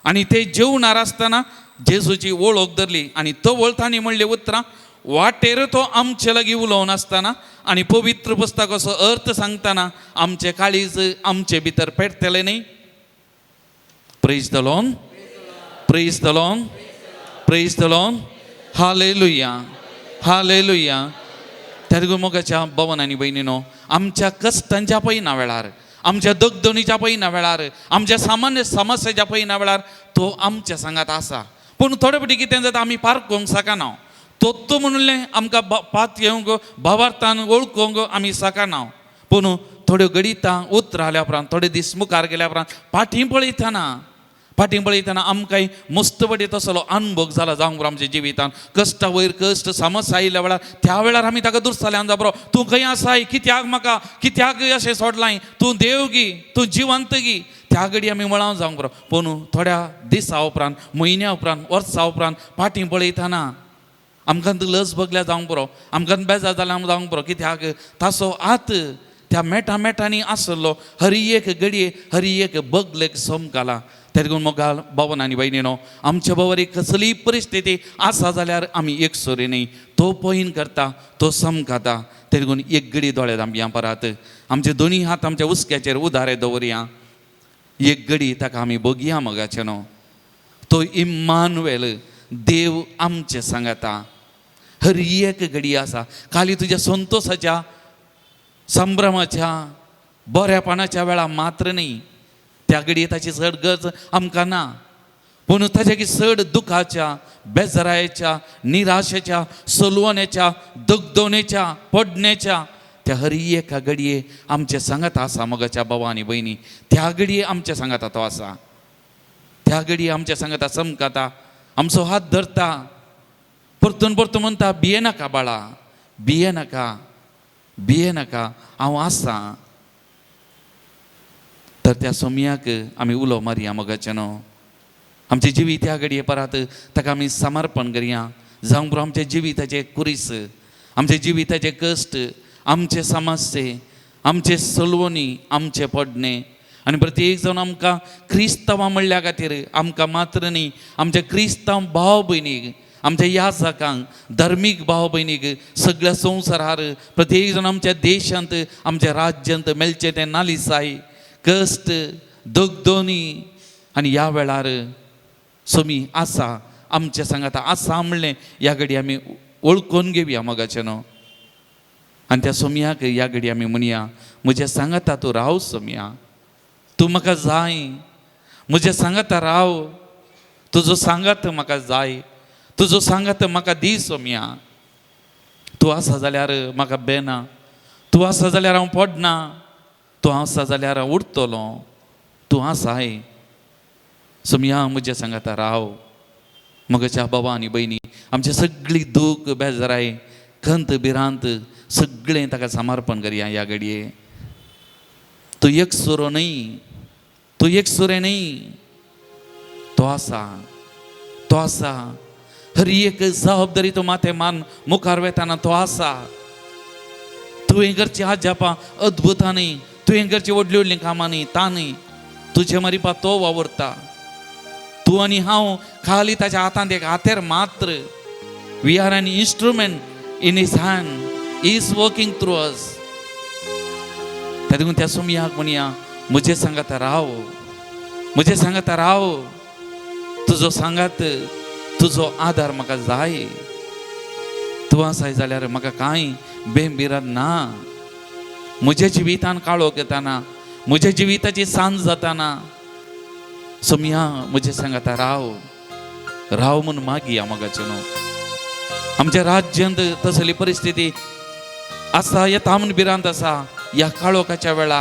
आनी ते जेवणार आसतना जेजूची वळख धरली आनी तवळ तांणी म्हणली उतरां, वाटेर तो आमचे लागीं उलोवन आसतना आनी पवित्र पुस्तकाचो अर्थ सांगतना आमचे काळीज आमचे भितर पेटतलें न्ही. Praise the Lord, praise the Lord, praise the Lord. Hallelujah, hallelujah. त्या देखून मोगाच्या भवन आनी भयणीनो, आमच्या कश्टांच्या पयना वेळार, आमच्या दगदणीच्या पयना वेळार, आमच्या सामान्य समस्याच्या पयना वेळार तो आमच्या सांगात आसा. पूण थोडे फावटी कितें जाता, आमी पारखूंक शकना. तोत्तो म्हणलें आमकां पात घेवंक, भावार्थान वळखूंक आमी शकना. पूण थोड्यो घडितां उतरां आल्या उपरांत, थोडे दीस मुखार गेल्या उपरांत फाटीं पळयतना, फाटीं पळयतना आमकांय मस्त तसलो अनुभव जाला जावंक बरो आमच्या जिवितान. कश्टा वयर कश्ट, समस्या आयिल्ल्या वेळार त्या वेळार आमी ताका दुरसाल्यान जा बरो, तूं खंय आसाय, कित्याक म्हाका कित्याक अशें सोडलाय, तूं देव गी, तूं जिवंत गी. त्या घडी आमी मळां जावंक बरो. पूण थोड्या दिसा उपरांत, म्हयन्या उपरांत, वर्सा उपरांत फाटीं पळयतना आमकां लज बगल्या जावंक बरो, आमकां बेजार जाल्या जावंक बरो. कित्याक ताचो आत त्या मेटा मेटांनी आसलो, हरी एक घडये हरी एक बगलेक समकाला. त्या देखून मोगाल बावन आनी भयणीनो, आमच्या बाबा कसलीय परिस्थिती आसा जाल्यार आमी एक सोरी न्ही, तो पयन करता, तो समकाता. ते देखून एक घडी दोळे धांपया, परत आमचे दोनी हात आमच्या हुस्क्याचेर उदारे दवरया, एक घडी ताका आमी बगया मोगाचे न्हू. तो इम्मानुएल देव आमचे सांगता, हर एक घडी आसा. खाली तुज्या संतोसाच्या, संभ्रमाच्या, बऱ्यापणाच्या वेळा मात्र न्ही, त्या घडये ताची चड गरज आमकां ना. पूण ताच्या की चड दुखाच्या, बेजारायेच्या, निराशेच्या, सलवण्याच्या, दगदवणेच्या, पडण्याच्या त्या हर एका घडये आमचे सांगात आसा. मोगाच्या बाबा आनी भयणी, त्या घडये आमच्या सांगाता तो आसा, त्या घडये आमच्या सांगाता समकाता, आमचो हात धरता, परतून परतून म्हणटा, भिये नाका बाळा, भिये नाका, भिये नाका, हांव आसा. तर त्या सोमयाक आमी उलो मारया मोगाचें न्हू. आमचें जिवीत ह्या घडये परत ताका आमी समर्पण करया. जावंक बरो आमच्या जिविताचे कुरीस, आमच्या जिविताचे कश्ट, आमचे समस्ये, आमचे सलवणी, आमचे पडणे. आनी प्रत्येक जावन आमकां क्रिस्तांवां म्हणल्या खातीर आमकां मात्र न्ही, आमच्या क्रिस्तांव भाव भयणीक, आमच्या याजकांक, धर्मीक भाव भयणीक, सगळ्या संवसारार प्रत्येक जाण आमच्या देशांत, आमच्या राज्यांत मेळचें तें नालिसाय, कश्ट, दगदोनी. आनी ह्या वेळार सोमी आसा आमच्या सांगाता आसा म्हणलें ह्या घडी आमी वळखून घेवया मोगाचें न्हू. आनी त्या सोमयाक ह्या घडी आमी म्हणया, म्हज्या सांगाता तूं राव सोमया, तूं म्हाका जाय, म्हज्या सांगाता राव, तुजो सांगात म्हाका जाय, तुजो सांगात म्हाका दी सोमया. तूं आसा जाल्यार म्हाका बेना, तूं आसा जाल्यार हांव पडना, तूं आसा जाल्यार हांव उरतलो, तूं आसाय सोमया, म्हज्या सांगाता राव. म्हज्या बाबा आनी भयणी, आमची सगळी दूख, बेजाराय, खंत, भिरांत सगळें ताका समर्पण करया ह्या घडये. तूं एक सुरो न्हय, तूं एक सुरें न्हय, तो आसा, तो आसा. हर एक जबाबदारी तूं माथें मान मुखार वेताना तो आसा. तुवें करची आजापां अद्भुतां न्ही, तुवें करची व्हडलीं व्हडलीं कामां न्ही, तां न्ही, तुजे मारिपा तो वावुरता. तूं आनी हांव खाली ताच्या हातांत एक हातेर मात्र. We are an instrument in his hand, he is working through us. त्या देखून त्या सोमयाक म्हणया, म्हजे सांगाता राव, म्हजे सांगाता राव, तुजो सांगात, तुजो आदार म्हाका जाय. तूं आसाय जाल्यार म्हाका कांय बेंबिरात ना. म्हज्या जिवितान काळोख येताना, म्हज्या जिविताची सांज जाताना सोमया म्हजे सांगाता राव, राव म्हूण मागया मोगाचें न्हू. आमच्या राज्यांत तसली परिस्थिती आसा, येता म्हूण भिरांत आसा. ह्या काळोखाच्या वेळा,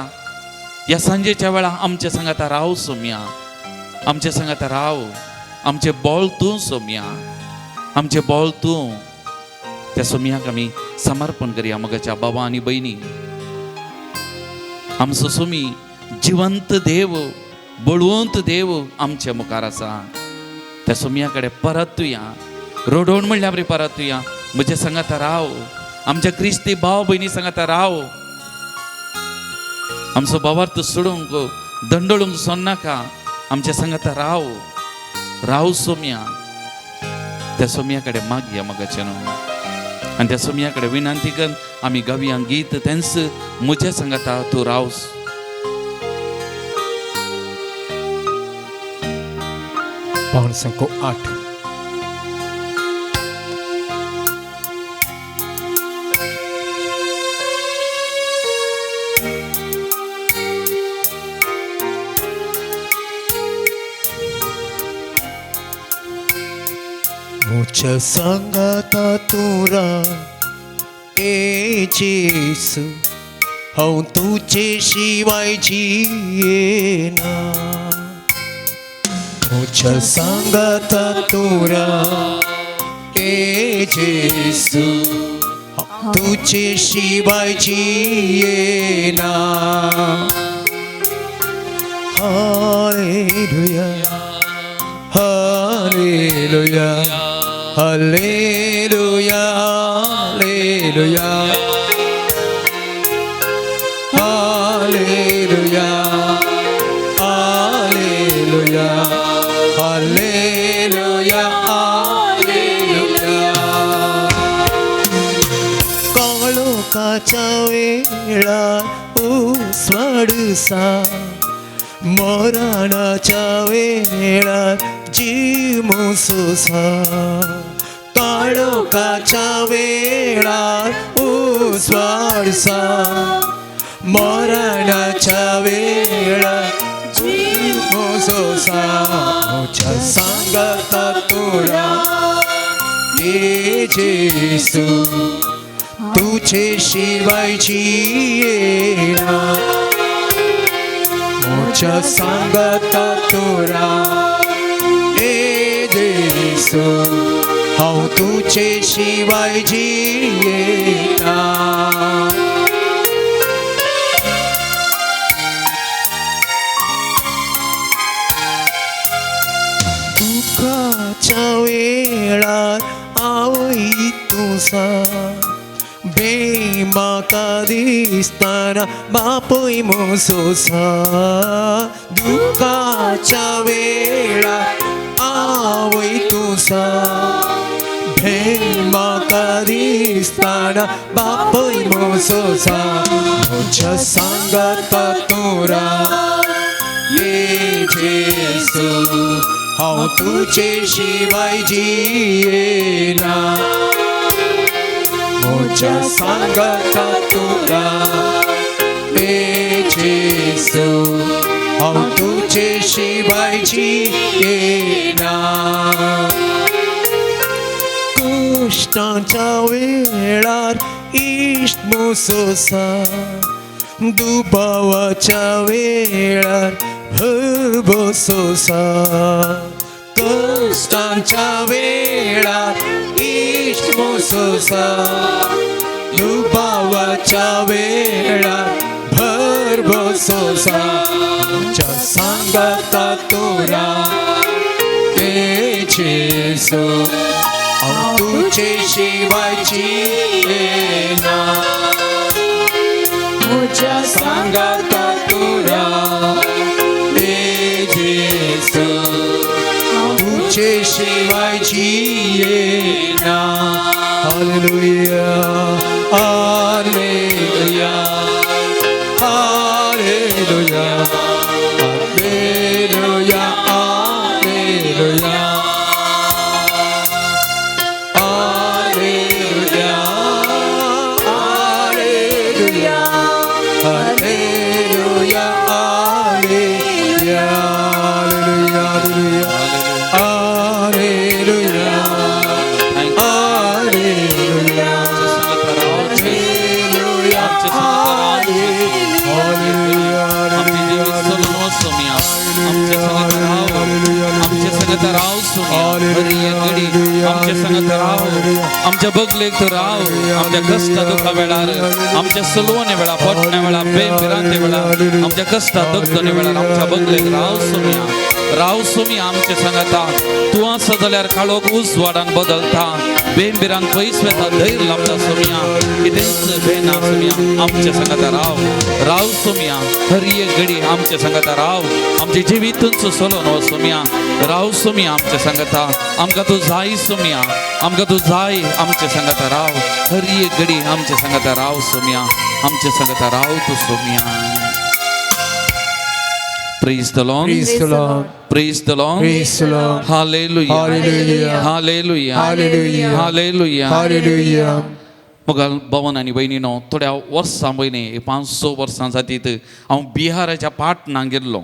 ह्या सांजेच्या वेळा आमच्या सांगाता राव सोमया, आमच्या सांगाता राव. आमचें बोळ तूं सोमया, आमचें बोळ तूं. त्या सोमयाक आमी समर्पण करया मोगाच्या बाबा आनी भयणी. आमचो सोमी जिवंत देव, बळवंत देव आमच्या मुखार आसा. त्या सोमया कडेन परतुया, रडोवन म्हणल्यार बरी परतुया. म्हज्या सांगाता राव, आमच्या क्रिस्ती भाव भयणी सांगाता राव. आमचो भावार्थ सोडूंक दंडळूंक सोन्नाका, आमच्या सांगाता राव, राव सोमया. त्या सोमया कडेन मागया मोगाचें न्हू. आनी त्या सोमया कडेन विनंती कर आमी गावया गीत तेंच म्हज्या सांगाता तूं रावस. 508. मुझ्या सांगाता तूं राव ए जेसू, हांव तुजे शिवाय जियेना. मुझ्या सांगाता तूं राव ए जेसू, हांव तुजे शिवाय जियेना. Hallelujah, hallelujah, hallelujah, hallelujah, hallelujah, hallelujah, hallelujah, hallelujah. काळोखाच्या वेळार उसवाडसा, मरणाच्या वेळार जीव मुसोसा. काळोखाच्या वेळार उसवाडसा, मरणाच्या वेळार जीव मुसोसा. म्हज्या सांगाता तूं राव ए जेसू, तुझे शिवाय जियेना. म्हज्या सांगाता तूं राव ए जेसू, हांव तुजे शिवाय जियेना. दुखाच्या वेळार आवय तूं सांग, म्हाका दिसतना बापूय मुसोसा. दुखाच्या वेळार आवय तूं सांग, म्हाका दिसतना बापूय मुसोसा. म्हज्या सांगाता तूं राव ए जेसू, हांव तुजे शिवाय जियेना. म्हज्या सांगाता तूं राव ए जेसू, हांव तुजे शिवाय जियेना. कश्टांच्या वेळार इश्ट मुसोसा, दुबावाच्या वेळार भरभोसोसा. कश्टांच्या वेळार इश्ट मुसोसा, दुबावाच्या वेळार भरभोसोसा. म्हज्या सांगाता तूं राव ए जेसू, हांव तुजे शिवाय जियेना. म्हज्या सांगाता तूं राव ए जेसू, हांव तुजे शिवाय जियेना. Hallelujah, hallelujah, hallelujah, hallelujah, hallelujah, hallelujah, hallelujah, hallelujah, hallelujah, hallelujah, hallelujah, hallelujah, आमच्या संगत राव सोम्या, आमच्या संगत राव, आमच्या बगलेक तूं राव, आमच्या कश्टा दुखा वेळार, आमच्या सलवणे वेळा, पोटण्या वेळा, बेम भिरांते वेळा, आमच्या कश्टा दुखदणे वेळार आमच्या बगलेक राव सोम्या, राव सोम्या आमच्या सांगाता. तूं आसा जाल्यार काळोख उजवाडान बदलता, बेम भिरांत पयस वेता, धैर्य लाभता सोम्या, कितेंच बेना सोम्या आमच्या सांगाता राव, राव सोम्या, हर एक घडी आमच्या सांगाता राव, आमच्या जिवितूच सोलोन हो सोम्या, राव सोम्या आमच्या सांगाता. सांगता, आमकां तूं जाय सोम्या, आमकां तूं जाय, आमचे सांगता राव, हर एक घडी आमचे सांगता राव सोम्या, आमचे सांगता राव तूं Saumya. Praise the Lord. Praise the Lord. Praise the Lord. Praise the Lord. Hallelujah. Hallelujah. Hallelujah. Hallelujah. Hallelujah. Hallelujah. मग भवन आनी भयणीनो, थोड्या वर्सां पयलीं 5-6 वर्सां जातीत हांव बिहाराच्या पाटणाक गेल्लो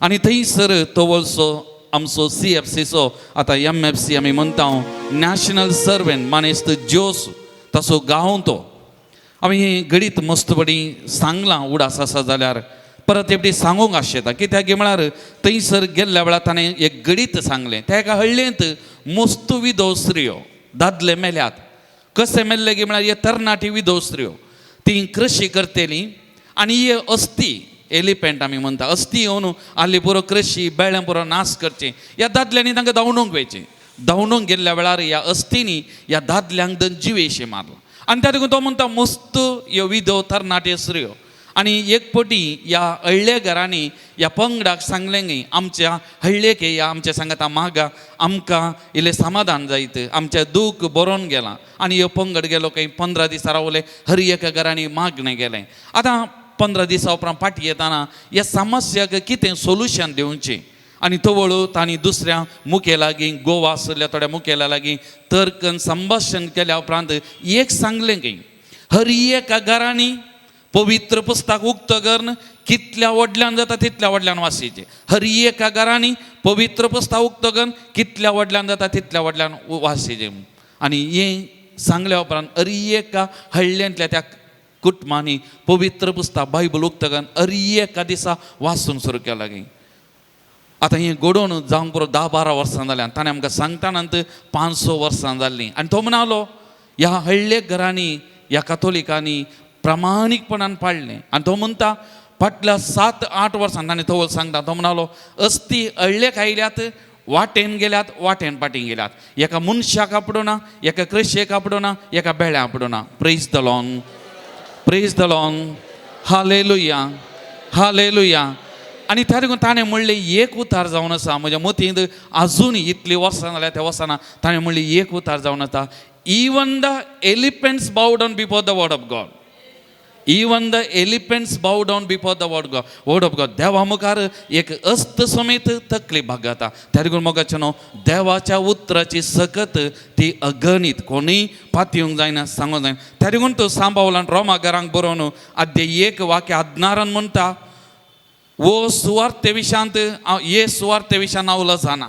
आनी थंयसर तवळसो आमचो CFCचो, आतां MFC आमी म्हणटा, नॅशनल सर्वंट मानेस्त जोस, तसो गांव तो. आमी घडीत मस्त बडी सांगलां उडास आसा जाल्यार परत एकटी सांगूंक आशेता, कित्याक म्हळ्यार थंयसर गेल्ल्या वेळार ताणें एक घडीत सांगलें. त्या एका हळ्ळेंत मस्त विधव स्त्रियो, दादले मेल्यात. कशें मेल्ले गी म्हळ्यार हे तरणाटी विधव स्त्रियो ती कृशी करतली आनी हे अस्थी, एलिफंट आमी म्हणटा, अस्थी येवन आहली पुरो कृशी बेळ्यां पुरो नाश करचें. ह्या दादल्यांनी तांकां धांवडूंक वयचें. धांवडूंक गेल्ल्या वेळार ह्या अस्थींनी ह्या दादल्यांक दन जिवेशी मारलो. आनी त्या देखून तो म्हणटा मस्त ह्यो विधव तरणाट्यो स्त्रियो. आनी एक पटी ह्या हळ्ळे घरांनी ह्या पंगडाक सांगलें न्ही, आमच्या हळ्ळेक ह्या आमच्या सांगता मागा, आमकां इल्लें समाधान जायत, आमचें दूख बरोवन गेलां. आनी ह्यो पंगड गेलो खंय 15 दिसां रावले, हर एका घरांनी मागणें गेलें. आतां 15 दिसां उपरांत फाटीं येतना ह्या समस्याक कितें सोल्युशन दिवचें आनी तवळ तांणी दुसऱ्या मुखेला लागीं, गोवा आशिल्ल्या थोड्या मुखेला लागीं तर्कन संभाशण केल्या उपरांत एक सांगलें खंय, हर एका घरांनी पवित्र पुस्तक उक्तो करून कितल्या व्हडल्यान जाता तितल्या व्हडल्यान वासीचें. हर एका घरांनी पवित्र पुस्तक उक्तो करून कितल्या व्हडल्यान जाता तितल्या व्हडल्यान वासीचें. आनी हें सांगल्या उपरांत हर एका हळ्ळ्यांतल्या त्या कुटुंबांनी पवित्र पुस्तक बायबल उक्तो करून हर एका दिसा वाचूंक सुरू केलां गे. आतां हें घडोवन जावंक पुरो 10-12 वर्सां जाल्यां. ताणें आमकां सांगता नंतर 5-6 वर्सां जाल्लीं. आनी तो म्हणालो ह्या हळ्ळे घरांनी ह्या कातोलिकांनी प्रामाणीकपणान पाळ्ळें. आनी तो म्हणटा फाटल्या 7-8 वर्सां ताणें तवळ सांगता, तो म्हणालो अस्ती हळ्ळेक आयल्यात, वाटेन गेल्यात, वाटेन फाटीं गेल्यात, एका मनशाक आपडना, एका कृशेक आपडना, एका बेळ्या आपडना. Praise the Lord. Praise the Lord. Hallelujah. Hallelujah. आनी त्या देखून ताणें म्हणलें एक उतार जावन आसा म्हज्या मतींत आजून इतलीं वर्सां जाल्यार त्या वर्सां ताणें म्हणलें एक उतार जावन आसा, even the elephants bow down before the word of God. Even the elephants bow down before the word of God. देवा मुखार एक अस्त समेत तकली भागता. त्या देखून मोगाचें न्हू, देवाच्या उतराची सकत ती अगणीत, कोणूय पातयेवंक जायना, सांगूंक जायना. त्या देखून तो सांबावलान रोमा घरांक बरोवन आद्य 1 वाक्य 16 म्हणटा, वो सुवार्ते विशांत हे सुवार्ते विशांत हांव लजना,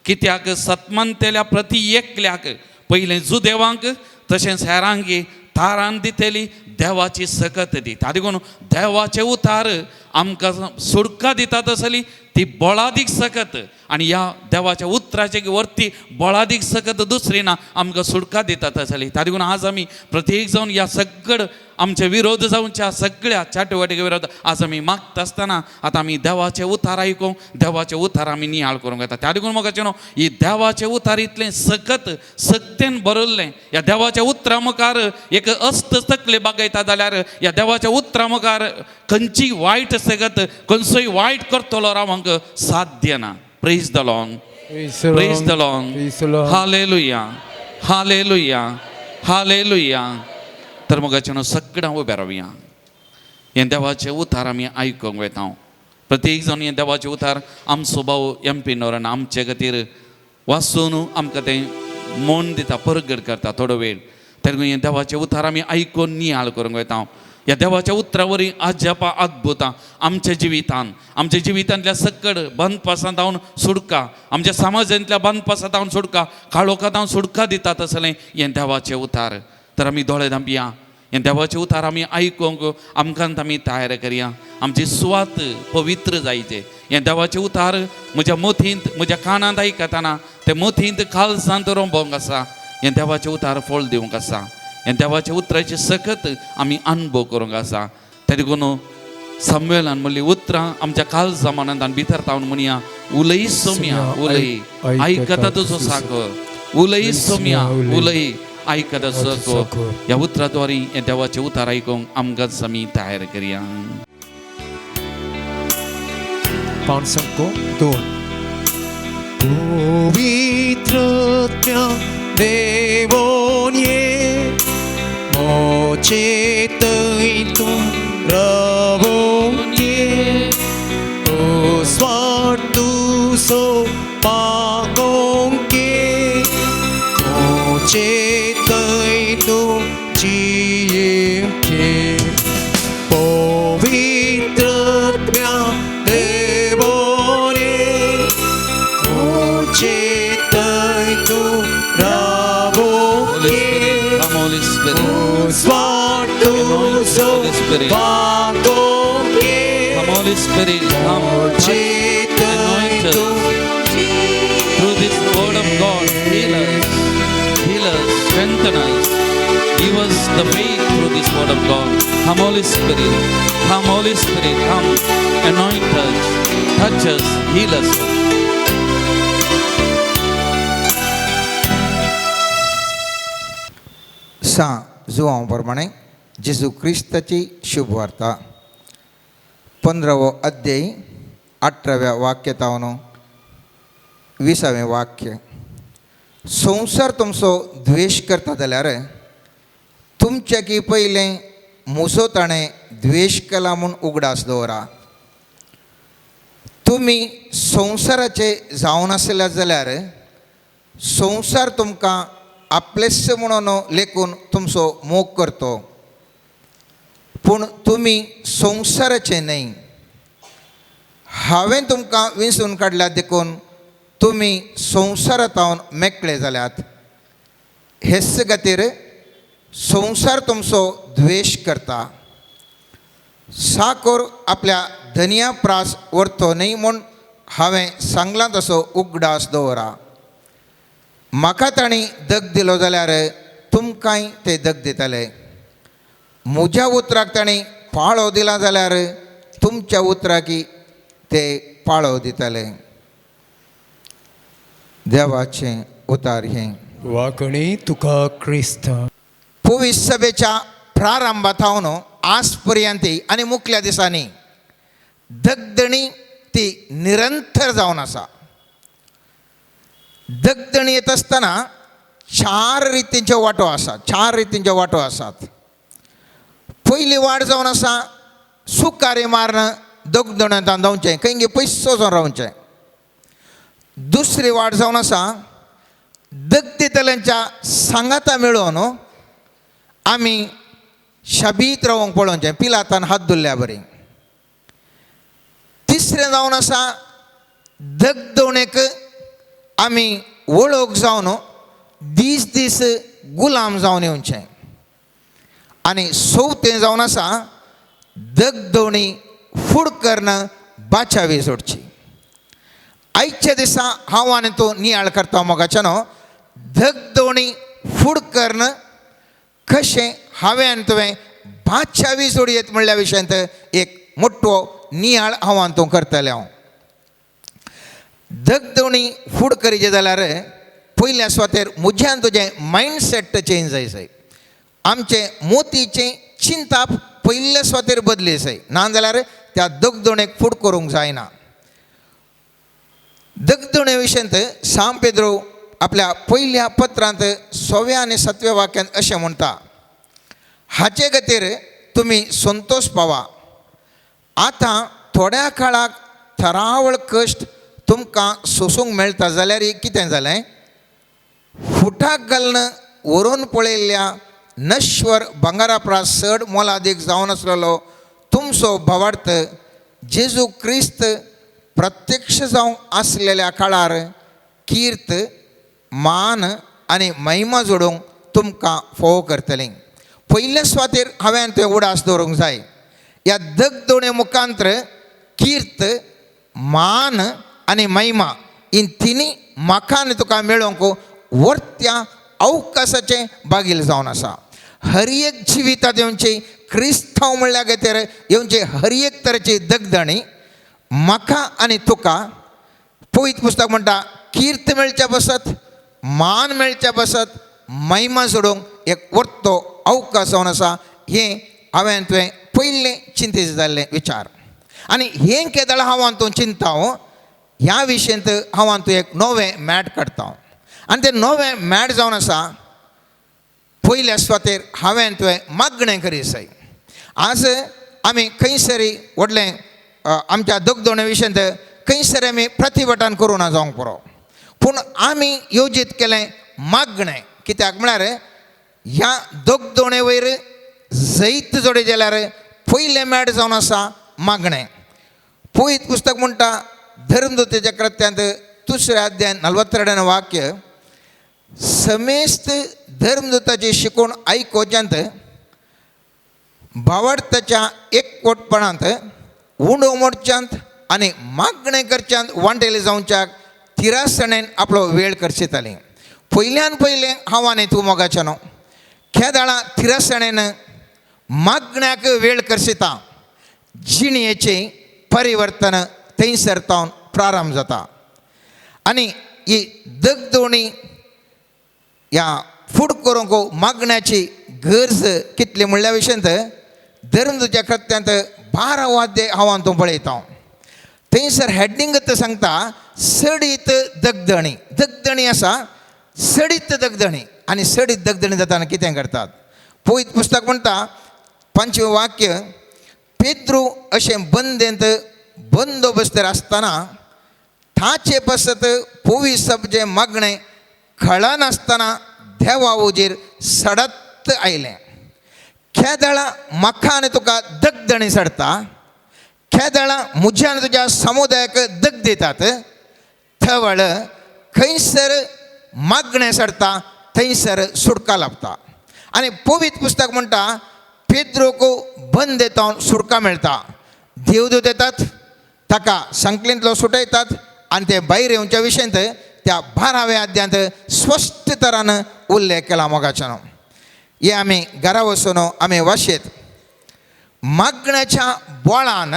कित्याक सतमनतेल्या प्रती एकल्याक पयलें जुदेवांक तशेंच हेरांक तारान दितली देवाची सकत दिता. देखून देवाचे उतार आमकां सुडका दिता तसली ती बळादीक सकत, आनी ह्या देवाच्या उतराचे वरती बळादीक सकत दुसरी ना, आमकां सुडका दिता तसली. त्या देखून आज आमी प्रत्येक जावन ह्या सगळ आमचे विरोध जावच्या सगळ्या चाटवाटिके विरोध आज आमी मागता आसतना आतां आमी देवाचे उतार आयकूंक, देवाचे उतार आमी नियाळ करूंक येता. त्या देखून म्हाका न्हू ही देवाचे उतार इतलें सकत सक्तेन बरयल्लें, ह्या देवाच्या उतरा मुखार एक अस्त तकले बागयता जाल्यार ह्या देवाच्या उतरा मुखार खंयची वायट सकत खंयचोय वायट करतलो रावंक साध्य ना. Praise the Lord. Praise the Lord. Praise the Lord. Hallelujah. Hallelujah. Hallelujah. तर मोगाचें सगळ्यां उबें रावया, हें देवाचें उतार आमी आयकूंक वयता. प्रत्येक जावन हें देवाचें उतार आमचो भाव MP नोरान आमचे खातीर वाचून आमकां तें मन दिता, परगट करता थोडो वेळ. तर हें देवाचें उतार आमी आयकून नियाळ करूंक वयता. ह्या देवाच्या उतरा वरवीं अजापां अद्भुतां आमच्या जिवितान, आमच्या जिवितांतल्या सकड बंदपासांत जावन सुडका, आमच्या समाजांतल्या बंदपासांत जावन सुडका, काळोखांत जावन सुडका दिता तसलें हें देवाचें उतार. तर आमी दोळे धांपया, हें देवाचें उतार आमी आयकूंक आमकां आमी तयार करया, आमची सुवात पवित्र जायचे. हें देवाचें उतार म्हज्या मतींत म्हज्या कानांत आयकतना तें मतींत काळजांत रोंबोवंक आसा. हें देवाचें उतार फळ दिवंक आसा. हें देवाच्या उतराची सकत आमी अनुभव करूंक आसा. त्या देखून सम्मेलन म्हणली उतरां आमच्या काळजा मनांत आनी भितर तावन म्हणया, उलय सोम्या उलय, आयकता तुजो साकर, उलय सोम्या उलय, आयकता तुजो साकर. ह्या उतराद्वारी हें देवाचें उतार आयकूंक आमकां आमी तयार करया. 5 2. पवित्र Holy Spirit. Come, Holy Spirit, come, touch, anoint us. Through this word of God, heal us, strengthen us. Give us the faith through this word of God. Come, Holy Spirit, come, Holy Spirit, come, anoint us, touch us, heal us. सां जुवांव प्रमाणे जेजू क्रिस्ताची शुभवार्ता 15वो अध्याय 18व्या वाक्य तावन 20वें वाक्य. संवसार तुमचो द्वेश करता जाल्यार तुमच्या की पयलें म्हजो ताणें द्वेश केला म्हूण उगडास दवरा. तुमी संवसाराचे जावन आसले जाल्यार संवसार तुमकां आपलेच म्हणून लेखून तुमचो मोग करतो, पूण तुमी संवसाराचे न्हय. हांवें तुमकां विंचून काडल्या देखून तुमी संवसारांत मेकळे जाल्यात. हेच खातीर संवसार तुमचो द्वेश करता. साकोर आपल्या धनया प्रास व्हरतो न्हय म्हूण हांवें सांगलां तसो उगडास दवरा. म्हाका तांणी दग दिलो जाल्यार तुमकांय ते दग दितले. म्हज्या उतराक तांणी पाळो दिला जाल्यार तुमच्या उतराकी ते पाळो दितले. देवाचें उतार हें. वाकणी तुका क्रिस्त. पवित्र सभेच्या प्रारंभाथावन आज पर्यंत आनी मुखल्या दिसांनी दगदणी ती निरंतर जावन आसा. दगदणी येत आसतना चार रितींच्यो वांटो आसात, चार रितींच्यो वांटो आसात. पयली वाट जावन आसा सुकारे मारून दगदण्यांत धांवचें, खंय पयस वचून रावचें. दुसरी वाट जावन आसा दगदितल्यांच्या सांगाता मेळोवन आमी शाबीत रावंक पळोवचें, पिलातान हात धुल्ल्या बरी. तिसरें जावन आसा दगदवणेक आमी वळख जावन दीस दीस गुलाम जावन येवचें. आनी चवथें जावन आसा दगदवणी फूड करून बाचावी जोडची. आयच्या दिसा हांव आनी तूं नियाळ करता मोगाच्या न्हू, दगदवणी फूड करून कशें हांवें आनी तुवें बाचावी जोडयेत म्हणल्या विशयांत एक मोटो नियाळ हांव आनी तूं करतलें. हांव दगदवणी फूड करीचे जाल्यार पयल्या सुवातेर म्हज्यान तुजें मायंडसेट चेंज जाय जाय. आमचें मोतीचें चिंताप पयल्या सुवातेर बदली जाय, ना जाल्यार त्या दगदवणेक फूड करूंक जायना. दगदवणे विशयांत सांव पेद्रो आपल्या पयल्या पत्रांत 6व्या आनी 7व्या वाक्यांत अशें म्हणटा, हाचे खातीर तुमी संतोश पावा. आतां थोड्या काळाक थरावळ कश्ट तुमकां सोसूंक मेळटा जाल्यार कितें जालें, फुटाक घालून व्हरून पळयल्ल्या नश्वर भांगरा प्रास चड मोलादीक जावन आसलेलो तुमचो भावार्थ जेजू क्रिस्त प्रत्यक्ष जावंक आसलेल्या काळार कीर्त मान आनी महिमा जोडूंक तुमकां फोव करतलीं. पयल्या सुवातेर हांवें तुवें उडास दवरूंक जाय. ह्या दगदोणे मुखांत्र कीर्त मान आनी महिमा हीं तिनी म्हाका आनी तुका मेळोवंक वर्त्या अवकाशाचें बागील जावन आसा. हर एक जिवितांत येवची क्रिस्तांव म्हणल्या खातीर येवचे हर एक तरेची दगदणी म्हाका आनी तुका पवित्र पुस्तक म्हणटा कीर्त मेळच्या बसत, मान मेळच्या बसत, महिमा सोडूंक एक वर्तो अवकाश जावन आसा. हें हांवें तुवें पयलें चिंतेचें जाल्लें विचार. आनी हें केदळ हांव तूं चिंता ह्या विशयांत हांव तूं एक नवें मॅट काडटा. आनी तें नवें मॅट जावन आसा पयल्या सुवातेर हांवें तुवें मागणें करी जाय. आज आमी खंयसरी व्हडलें आमच्या दगदोणे विशयांत खंयसर आमी प्रतिभटान करूं ना जावंक पुरो, पूण आमी योजीत केलें मागणें. कित्याक म्हळ्यार ह्या दगदोणे वयर जैत जोडे जाल्यार पयलें मॅट जावन आसा मागणें. पवित्र पुस्तक म्हणटा धर्मदूतेच्या कृत्यांत 2 अध्याय 42 वाक्य, समेस्त धर्मदूताची शिकोवण आयकोच्यांत भावार्थाच्या एकवटपणांत उंडो मोडच्यांत आनी मागणें करच्यांत वांटेले जावच्याक तिरासणेन आपलो वेळ करचेताली. पयल्यान पयलें हांव आनी तूं मोगाचें न्हू खेदाळा थिरसणेन मागण्याक वेळ करशिता जिणयेचें परिवर्तन थंयसर तावन प्रारंभ जाता. आनी ही दगदोणी ह्या फूड करूंक मागण्याची गरज कितली म्हणल्या विशयांत धर्मदूच्या कृत्यांत 12 वाद्य हांव तूं पळयता. थंयसर हेडींग सांगता सडीत दगदणी. दगदणी आसा सडीत दगदणी. आनी सडीत दगदणी जाताना कितें करतात पवित्र पुस्तक म्हणटा 5वें वाक्य पेद्रू अशें बंदेंत बंदोबस्तर आसतना ताचे पासत पोवी सबजें मागणें कळनासतना देवा हुजीर सडत आयलें. खेदळा म्हाका आनी तुका दगदणी सडटा, खेदळा म्हज्या आनी तुज्या समुदायाक दग दितात. थवळ खंयसर मागणें सडटा थंयसर सुटका लाभता. आनी पवित्र पुस्तक म्हणटा पेद्रोक बंद येता सुटका मेळटा. देवदूत येतात ताका संकलींतलो सुटयतात आनी ते भायर येवच्या विशयांत त्या 12व्या अध्यांत स्पश्ट तरान उल्लेख केला मोगाच्यानो. हे आमी घरा वचून आमी वाशेत मागण्याच्या बोळान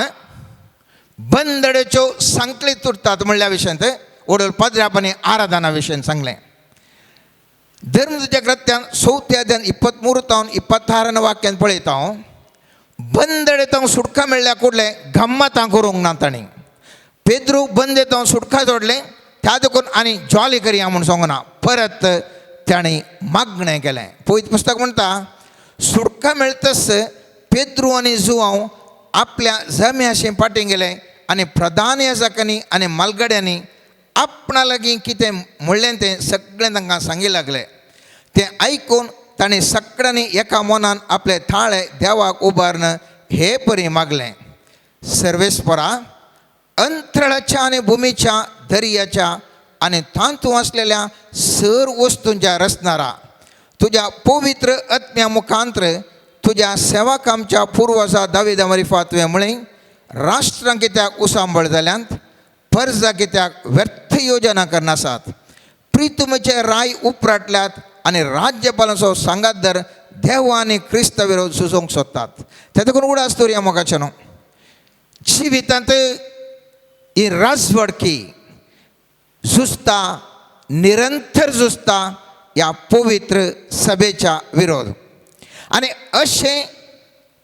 बंदड्याच्यो संकली तुटतात म्हणल्या विशयांत ओडल पाद्र्यापांनी आराधना विशयान सांगलें. धर्मदूच्या कृत्यान 4 अध्याय 23 तावन 26 वाक्यान पळयता हांव बंदडे तावन सुटका मेळ्ळ्या कुडले गम्मतां करूंक ना तांणी. पेद्रू बंदे तावन सुटका जोडलें त्या देखून आनी जॉली करया म्हूण सांगना परत ताणें मागणें केलें. पवित्र पुस्तक म्हणटा सुटका मेळतस पेद्रू आनी जुआंव आपल्या जम्याशी फाटीं गेले आनी प्रधान याजकांनी आनी मालगड्यांनी आपणा लागीं कितें म्हणलें तें सगळें तांकां सांगी लागलें. तें आयकून ताणें सगळ्यांनी एका मनान आपले थाळे देवाक उबारून हे परी मागलें, सर्वेस्परा अंतराळाच्या आनी भुमीच्या दर्याच्या आनी तातूंत आसलेल्या सर वस्तूंच्या रचणारा तुज्या पवित्र आत्म्या मुखांत्र तुज्या सेवाकामच्या पुर्वजा दाविदा मरिफा तुवें म्हळें राष्ट्रां कित्याक उसांबळ जाल्यांत, परजा कित्याक व्यर्थ योजना करनासात, प्रितुमेचे राय उपराटल्यात आनी राज्यपालांचो सांगात दर देव आनी क्रिस्त विरोध सुचोवंक सोदतात. ते देखून उडास दवरया मोगाचें न्हू जिवितांत ही राजवडकी झुजता, निरंतर झुजता ह्या पवित्र सभेच्या विरोध. आनी अशें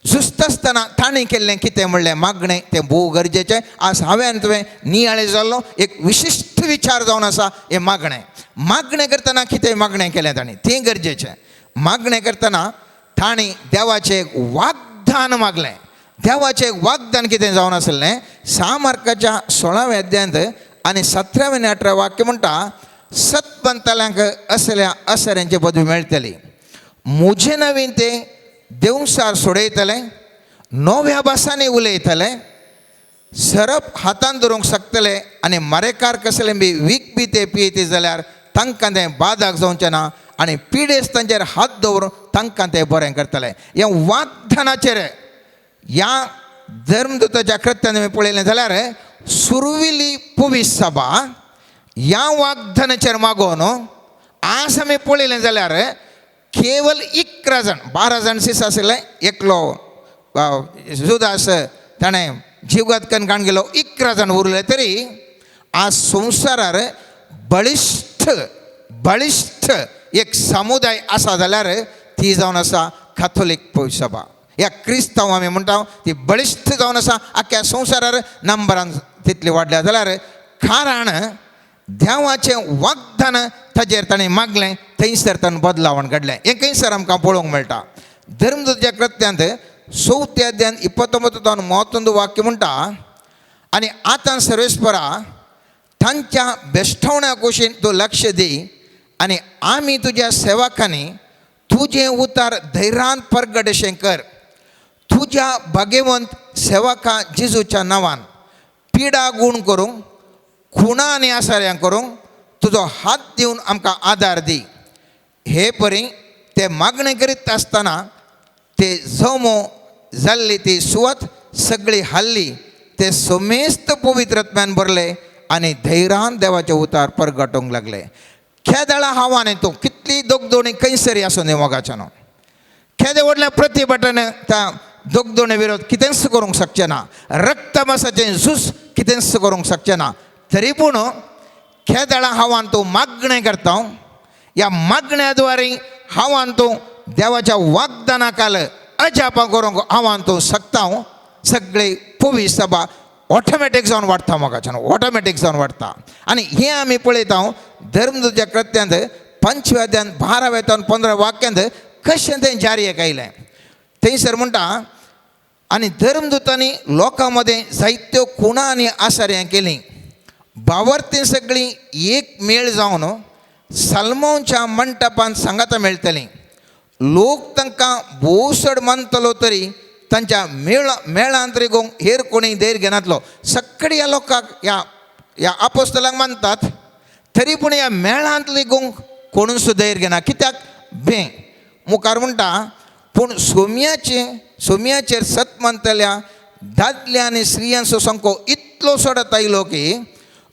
झुजता आसतना ताणें केल्लें कितें म्हणलें मागणें तें भोव गरजेचें. आज हांवें आनी तुवें नियाळे जाल्लो एक विशिश्ट विचार जावन आसा हें मागणें. मागणें करतना कितें मागणें केलें ताणें तें गरजेचें. मागणें करतना ताणें देवाचें एक वाग्दान मागलें. देवाचें एक वाग्दान कितें जावन आसलें 6 मार्काच्या 16व्या अध्यायांत आनी 17व्या आनी 18व्या वाक्य म्हणटा सतपंताल्यांक असल्या असऱ्यांची पदवी मेळटली, म्हजे नवीन ते देवसार सोडयतले, नव्या भासांनी उलयतले, सरप हातान धरूंक शकतले आनी मरेकार कसलें बी वीख बी ते पियेती जाल्यार तांकां तें बादाक जावचें ना आनी पिडेस्त तांचेर हात दवरून तांकां तें बरें करतले. ह्या वाग्दानाचेर ह्या धर्मदूताच्या कृत्यान तुमी पळयलें जाल्यार सुरविली पवित्र सभा ह्या वाग्दानाचेर मागोवन आज आमी पळयलें जाल्यार केवल 11 जाण 12 जाण सीस आशिल्ले, एकलो जुदास ताणें जिवघात करून काण गेलो, 11 जाण उरले. तरी आज संवसारार बळिश्ट बळिश्ट एक समुदाय आसा जाल्यार ती जावन आसा काथोलीक पवित्र सभा. ह्या क्रिस्तांव आमी म्हणटा ती बळिश्ट जावन आसा आख्या संवसारार नंबरान तितली वाडल्या जाल्यार कारण देवाचें वाग्दान ताजेर ताणें मागलें थंयसर ताणें बदलावण घडलें. हें खंयसर आमकां पळोवंक मेळटा धर्मदूताच्या कृत्यांत 4 अध्यायान 29 तावन 31 वाक्य म्हणटा आनी आतां सर्वेस्परा तांच्या बेश्टवण्या कुशीन तूं लक्ष दी आनी आमी तुज्या सेवकांनी तुजें उतार धैर्यान परगट अशें कर, तुज्या भाग्यवंत सेवका जेजूच्या नांवान पिडा गूण करूंक खुणा आनी आसाऱ्यां करूंक तुजो हात दिवन आमकां आदार दी. हे परी ते मागणें करीत आसतना ते जमो जाल्ली ती सुवात सगळी हाल्ली. ते समेस्त पवित्रत्म्यान भरले आनी धैर्यान देवाचे उतार परगटोवंक लागले. खेदळा हांव आनी तूं कितली दोगदोणी खंयसरी आसूं न्ही मोगाच्यानो, केदे व्हडल्या प्रतिभटान त्या दोगदोणे विरोध कितेंच करूंक शकचें ना, रक्तमासाचें झूज कितेंच करूंक शकचें ना. तरी पूण खेदळा हांव आनी तूं मागणें करता, ह्या मागण्या द्वारे हांव आनी तूं देवाच्या वागदाना काल अजापां करूंक हांव आनी तूं शकता. सगळे पवी सभा ऑटोमॅटीक जावन वाडटा मोगाच्यान, ऑटोमॅटीक जावन वाडटा. आनी हें आमी पळयता धर्मदूतच्या कृत्यांत 5व्या अध्यायांत 12व्या 15 वाक्यांत कशें तें जारी आयलें. थंयसर म्हणटा आनी धर्मदूतांनी लोकां मदें जायत्यो खुणां आनी आसार्यां केलीं. बावर्तीं सगळीं एक मेळ जावन सलमोनच्या मंटपांत सांगाता मेळटलीं. लोक तांकां भोव चड मानतलो तरी तांच्या मेळांत रिगोवंक हेर कोणी धैर्य घेनातलो. सगळी ह्या लोकांक ह्या ह्या आपोस्तलांक मानतात तरी पूण ह्या मेळांत रिगोवंक कोणूच धैर्य घेना. कित्याक बें मुखार म्हणटा पूण सोम्याचेर सत मानतल्या दादल्या आनी स्त्रियांचो संको इतलो सोडत आयलो की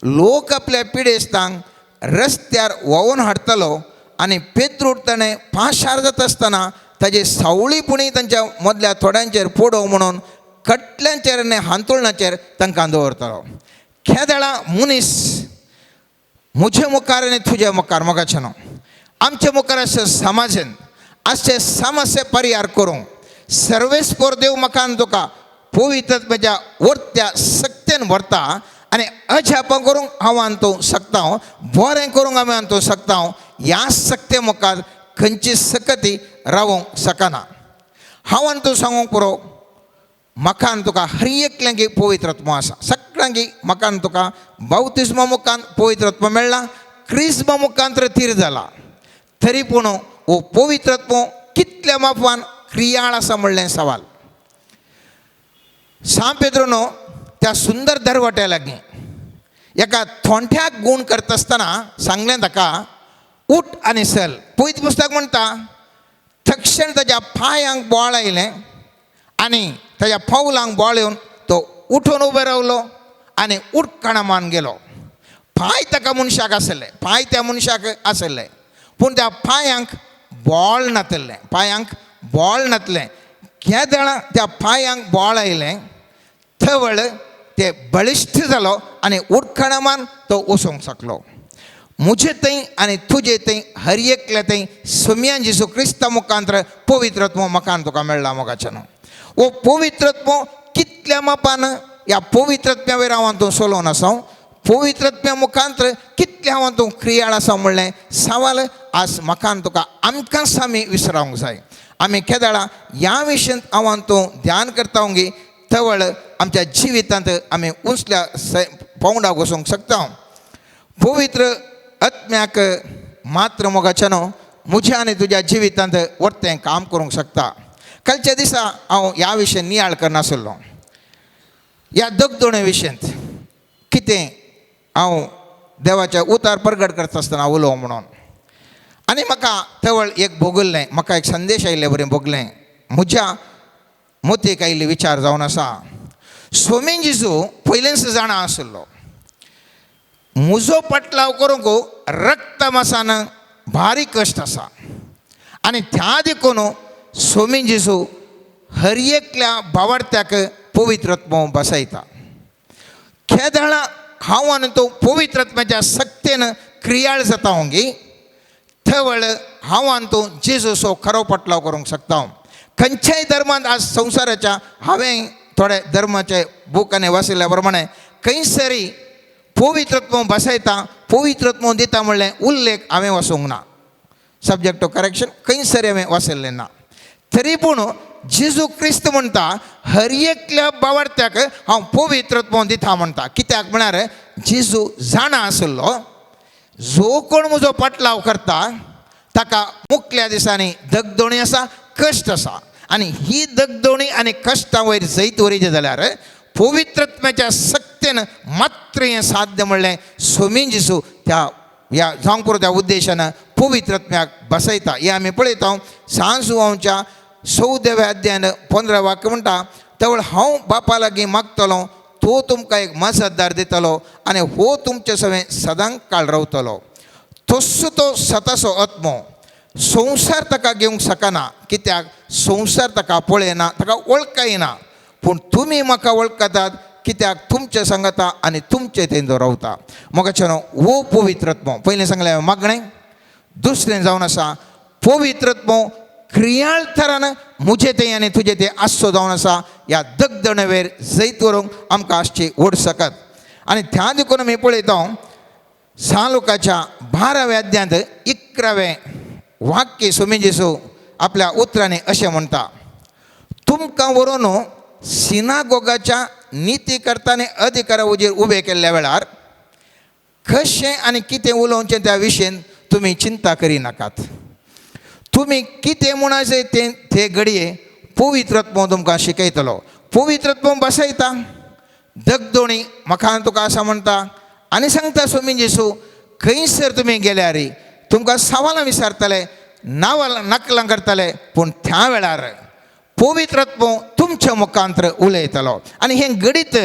लोक आपल्या पिडेस्तांक रस्त्यार व्होंवून हाडटलो आनी पेत्रूट ताणें पाशार जाता आसतना ताजे सावळी पुणी तांच्या मदल्या थोड्यांचेर पडोवं म्हणून कटल्यांचेर आनी हांतुळणाचेर तांकां दवरतलो. खेदळा मनीस म्हजे मुखार आनी तुजे मुखार मोगाचें न्हू, आमचे मुखार अशें समाजेन अशें समस्या परिहार करूंक सर्वेस्पोर देव म्हाका आनी तुका पवित्र म्हज्या वरत्या सक्तेन व्हरता आनी अजापां करूंक हांव आनी तूं शकता, बरें करूंक आमी आनी तूं शकता. ह्या सक्ते मुखार खंयची सकती रावोंक शकना. हांव आनी तूं सांगूंक पुरो म्हाका आनी तुका हर एकल्यांकी पवित्रत्व आसा. सगळ्यांकी म्हाका आनी तुका बावतिस्मा मुखान पवित्रत्व मेळ्ळा, क्रिस्मा मुखांत थीर जाला. तरी पूण हो पवित्रत्व कितल्या मापान क्रियाळ आसा म्हणलें सवाल. सांत पेद्रोनो त्या सुंदर दरवट्या लागीं एका थोंठ्याक गूण करता आसतना सांगलें ताका उठ आनी चल. पवित्र पुस्तक म्हणटा तक्षण ताज्या पांयांक बोळ आयलें आनी ताज्या पावलांक बोळ येवन तो उठून उबो रावलो आनी उडकाणा मान गेलो. पांय ताका मनशाक आसले, पांय त्या मनशाक आसले, पूण त्या पांयांक बोळ नातलें, पांयांक बोळ नातलें. केदळा त्या पांयांक बोळ आयलें थवळ ते बळिश्ट जालो आनी उडकाणामान तो वचूंक शकलो. म्हजे थंय आनी तुजे थंय हर एकल्या थंय सोम्यान जेजू क्रिस्ता मुखांतर पवित्रत्व म्हाका आनी तुका मेळ्ळा मोगाच्यान. हो पवित्रत्व कितल्या मापान ह्या पवित्रत्म्या वयर हांव तूं चलोवन आसा, पवित्रत्म्या मुखांतर कितल्या हांव तूं क्रियाळ आसा म्हणलें सवाल आज म्हाका आनी तुका आमकांच आमी विसरावंक जाय. आमी केदळा ह्या विशयांत हांव आनी तूं ध्यान करता गी तवळ आमच्या जिवितांत आमी उंचल्या पावंडाक वचूंक शकता. पवित्र आत्म्याक मात्र मोगाच्यानो म्हज्या आनी तुज्या जिवितांत वर्तें काम करूंक शकता. कालच्या दिसा हांव ह्या विशय नियाळ करनासलो, ह्या दगदोणे विशयांत कितें हांव देवाच्या उतार परगट करता आसतना उलोवं म्हणून. आनी म्हाका तवळ एक भोगल्लें, म्हाका एक संदेश आयिल्ले बरें भोगलें, म्हज्या मोतीक आयिल्ले विचार जावन आसा. सोमीन जेजू पयलेंच जाणा आसलो म्हजो पटलाव करूंक रक्तमासान भारी कश्ट आसा आनी त्या देखून सोमीन जेजू हर एकल्या बावडत्याक पवित्रत्व बसयता. खेदळा हांव आनी तूं पवित्रत्वाच्या सक्तेन क्रियाळ जाता गी थवळ हांव आनी तूं जेजूचो खरो पटलाव करूंक शकता. खंयच्याय धर्मांत आज संवसाराच्या हांवें थोडे धर्माचे बूक आनी वाचिल्ल्या प्रमाणे खंयसरी पवित्रत्व बसयता पवित्रत्व दिता म्हणलें उल्लेख हांवें वाचूंक ना, सब्जेक्ट टू करेक्शन खंयसरी हांवें वाचिल्लें ना. तरी पूण जेजू क्रिस्त म्हणटा हर एकल्या बावडत्याक हांव पवित्रत्व दिता म्हणटा. कित्याक म्हळ्यार जेजू जाणा आसलो जो कोण म्हजो पटलाव करता ताका मुखल्या दिसांनी दगदोणी आसा, कश्ट आसा आनी ही दगदोणी आनी कश्टां वयर जैत वरीचें जाल्यार पवित्रत्वाच्या सक्तेन मात्र हें साध्य म्हणलें सोमीन जेजू त्या ह्या जावंक पुरो त्या उद्देशान पवित्रत्म्याक बसयता. हें आमी पळयता सांजुवांच्या चवदाव्या अध्यायान 15 वाक्य म्हणटा, तवळ हांव बापा लागीं मागतलो, तो तुमकां एक मजतदार दितलो आनी हो तुमचे सवें सदांच काळ रावतलो. तस्सो तो सताचो आत्मो संवसार ताका घेवंक शकना, कित्याक संवसार ताका पळयना, ताका वळखना. पूण तुमी म्हाका वळखतात, कित्याक तुमचे सांगता आनी तुमचे तेंदो रावता. मोगाच्यानो हो पवित्र आत्मो पयलें सांगलें हांवें मागणें, दुसरें जावन आसा पवित्र आत्मो क्रियाळ थरान म्हजे तें आनी तुजे तें आसचो जावन आसा. ह्या दगदणवेर जैत व्हरूंक आमकां आसची व्हड सकत. आनी त्या देखून आमी पळयता सालुकाच्या 12व्या अध्यायांत 11वें वाक्य स्वामी जेजू आपल्या उतरांनी अशें म्हणटा, तुमकां व्हरून सिनागोगाच्या निती करता आनी अधिकारा हुजीर उबे केल्ल्या वेळार कशें आनी कितें उलोवचें त्या विशयन तुमी चिंता करिनाकात. तुमी कितें म्हणायचें तें ते घडये पवित्र आत्मो तुमकां शिकयतलो. पवित्र आत्मो बसयता दगदोणी म्हाका तुका आसा म्हणटा आनी सांगता स्वामी जेजू, खंयसर तुमी गेल्यार तुमकां सवालां विचारतले, नांवां नकलां करतले, पूण त्या वेळार पवित्र आत्मो तुमच्या मुखांतर उलयतलो. आनी हें घडीत